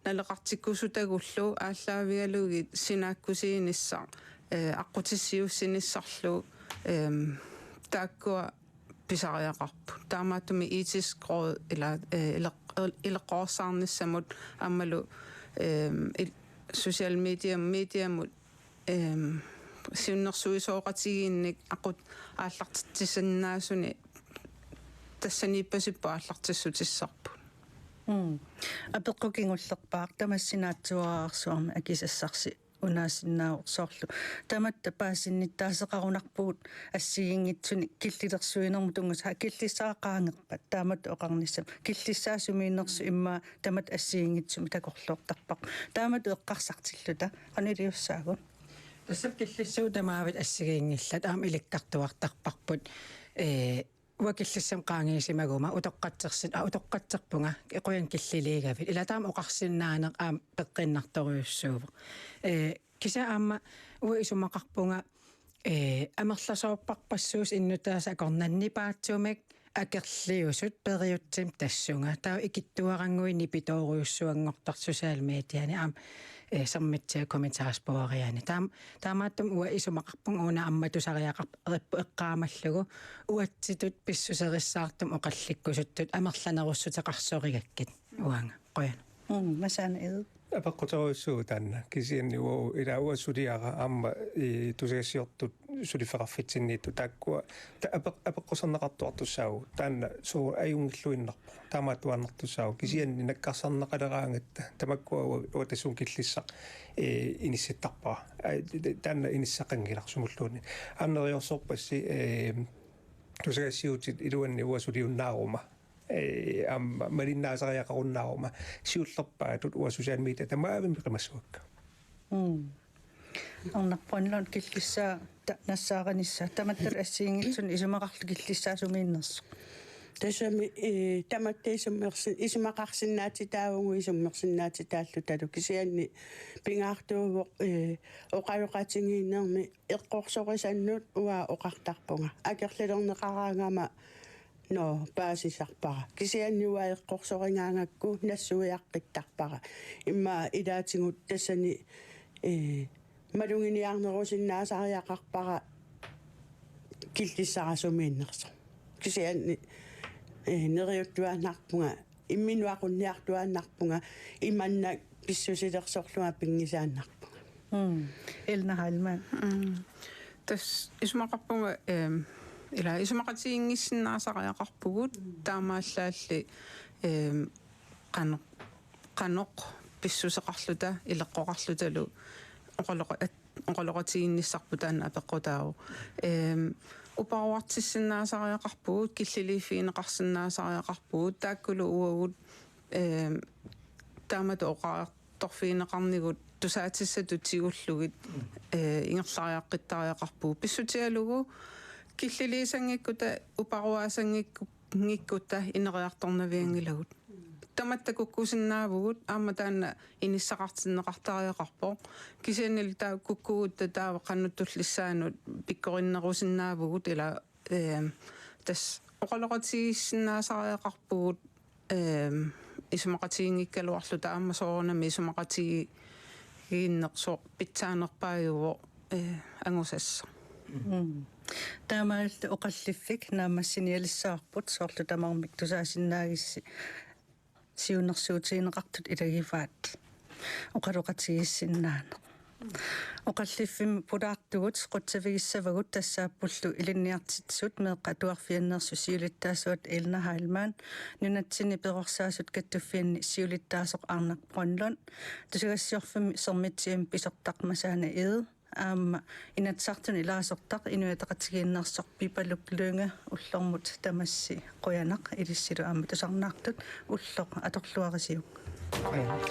naleqartikkusutagullu aallaavigalugit sinaakkusiinissaq, eh, aqqutissiuussinissarlu, ehm, taakkua pisariaqarput. Taamaattumik etisk råd ila, eh, ileq-, il-, ileqqorissaarnissamut aammalu, ehm, il-, social media, mediamut, ehm, siunnersuisooqatigiinnik aqut aallartitsisinnaasuni tassaniippasipput aallartissutissarput. Mm. Apeqqut kingullerpaaq, tamassi naatsuararsuarmik akisassarsi unaasinnaavoq soorlu. Tamatta paasinnittaaseqarunarpugut assigiinngitsunik killilersuinermut tunngasoq, killissaa qaangerpat. Taamatut oqarnissaq. Killissaa sumiinnersoq immaqa tamatta assigiinngitsumik takorloortarparput. Taamatut eqqarsartilluta. Qanoq iliussaagut? Tassa killissuut tamaavit assigiinngillat aamma ilikkartuartarparput. Ee, uanga killissamik qaangiisimaguma utoqqatsersin-, aa, utoqqatserpunga, qujanaq killiliigavit. Ila taama oqarsinnaaneq aamma peqqinnartorujussuuvoq. Ee, kisianni aamma uanga isumaqarpunga, ee, amerlasoorparpassuusut innuttaasut akornanni nipaatsumik akerliusut periutsimik tassunga. Taava ikittuarannguit nipitoorujussuanngortarput social mediani aamma, ee, Sermitsiap kommentarsporeriani. Taam-, taamaattumik uanga isumaqarpunga una ammatusariaqarpoq eqqaamallugu uatsitut pissuserissaartumik oqallikkusuttut amerlanerussuteqarsoreerakku uanga. Qujanaq. Mm, Masaana Egede. Apeqquterujussuuvoq taanna. Kisianni uagut ila uanga suliara aamma i tusagassiortut suliffeqarfitsinniittut taakkua ta-, apeq-, apeqquserneqartuartussaavugut. Taanna suu ajunngilluinnarpoq. Taamaattuaannartussaavugut. Kisianni nakkarsarneqaleraangatta tamakkua uanga, uanga tassunga killissaq, ee, inissittarpara. Aa, t-, t-, taanna inissaqanngilaq sumulluunniit. Aamma neriorsorpassi, ee, tusagassiuutit iluanni uanga suliunnaaruma. Ee, aamma malinnaasariaqarunnaaruma. Siullerpaatut uanga social media tamaavimmi qimassuakka. Mm. Arnaq Brønlund, killissaa ta-, nassaarinissaa. Tamattalu assigiinngitsunik isumaqarluta killissaa sumiinnersoq. Tassami, eh, tamatta isummersi-, isumaqarsinnaatitaavugut isummersinnaatitaallutalu, kisianni pingaartuuvoq, eh, oqaloqatigiinnermi eqqorsorisannut uanga oqartarpunga. Akerlilerneqaraangama, nå, paasisarpara. Kisianni uanga eqqorsorigaangakku nassuiaqqittarpara. Immaqa ilaatigut tassani, eh, maluginiarnerusinnaasariaqarpara killissarasumiinnersoq. Kisianni, eh, neriuttuaannarpunga, imminut aqunniartuaannarpunga, imannak pissusilersorlunga pinngisaannarpunga. Mm. Elna Heilmann. Mm. Tassa isumaqarpunga, ehm, ila isumaqatiginngissinnaasariaqarpugut taamaallaalli, ehm, qanoq, qanoq pissuseqarluta, ileqqoqarlutalu oqaloqa-, at-, oqaloqatigiinnissarput taanna apeqqutaavoq. Ehm, uparuartissinnaasariaqarpugut, killiliiffigineqarsinnaasariaqarpugut, taakkulu uagut, ehm, taamatut oqareertorfigineqarnigut tusaatissatut tigullugit, eh, ingerlariaqqittariaqarpugut. Pissutigalugu killiliisanngikkutta, uparuaasanngikkutta ineriartornavianngilagut. Tamatta kukkusinnaavugut, aamma taanna inissaqartinneqartariaqarpoq. Kisiannili taava kukkugutta taava qanoq tullissaanut pikkorinnerusinnaavugut, ila, ehm, tassa oqaloqatigiissinnaasariaqarpugut, ehm, isumaqatiginngikkaluarluta, aamma soorunami isumaqatigiinnersoq pitsaanerpaajuvoq, eh, angusassasoq. Mm. Taamaalilluta oqalliffik naammassinialissavarput, soorlu tamarmik tusaasinnaagissi siunnersuutigineqartut ilagivaat oqaloqatigiissinnaaneq. Oqalliffimmi pulaartugut qutsavigissavagut tassaappullu ilinniartitsisut meeqqat atuarfianneersut siulittaasuat Elna Heilmann, nunatsinni perorsaasut kattuffianni siulittaasoq Arnaq Brønlund, tusagassiorfimmi Sermitsiami pisortaq Masaana Egede, aamma Inatsisartuni ilaasortaq Inuit Ataqatigiinneersoq Pipaluk Lynge. Ullormut tamassi qujanaq, ilissilu aamma tusarnaartut, ulloq atorluarisiuk. Qujanaq.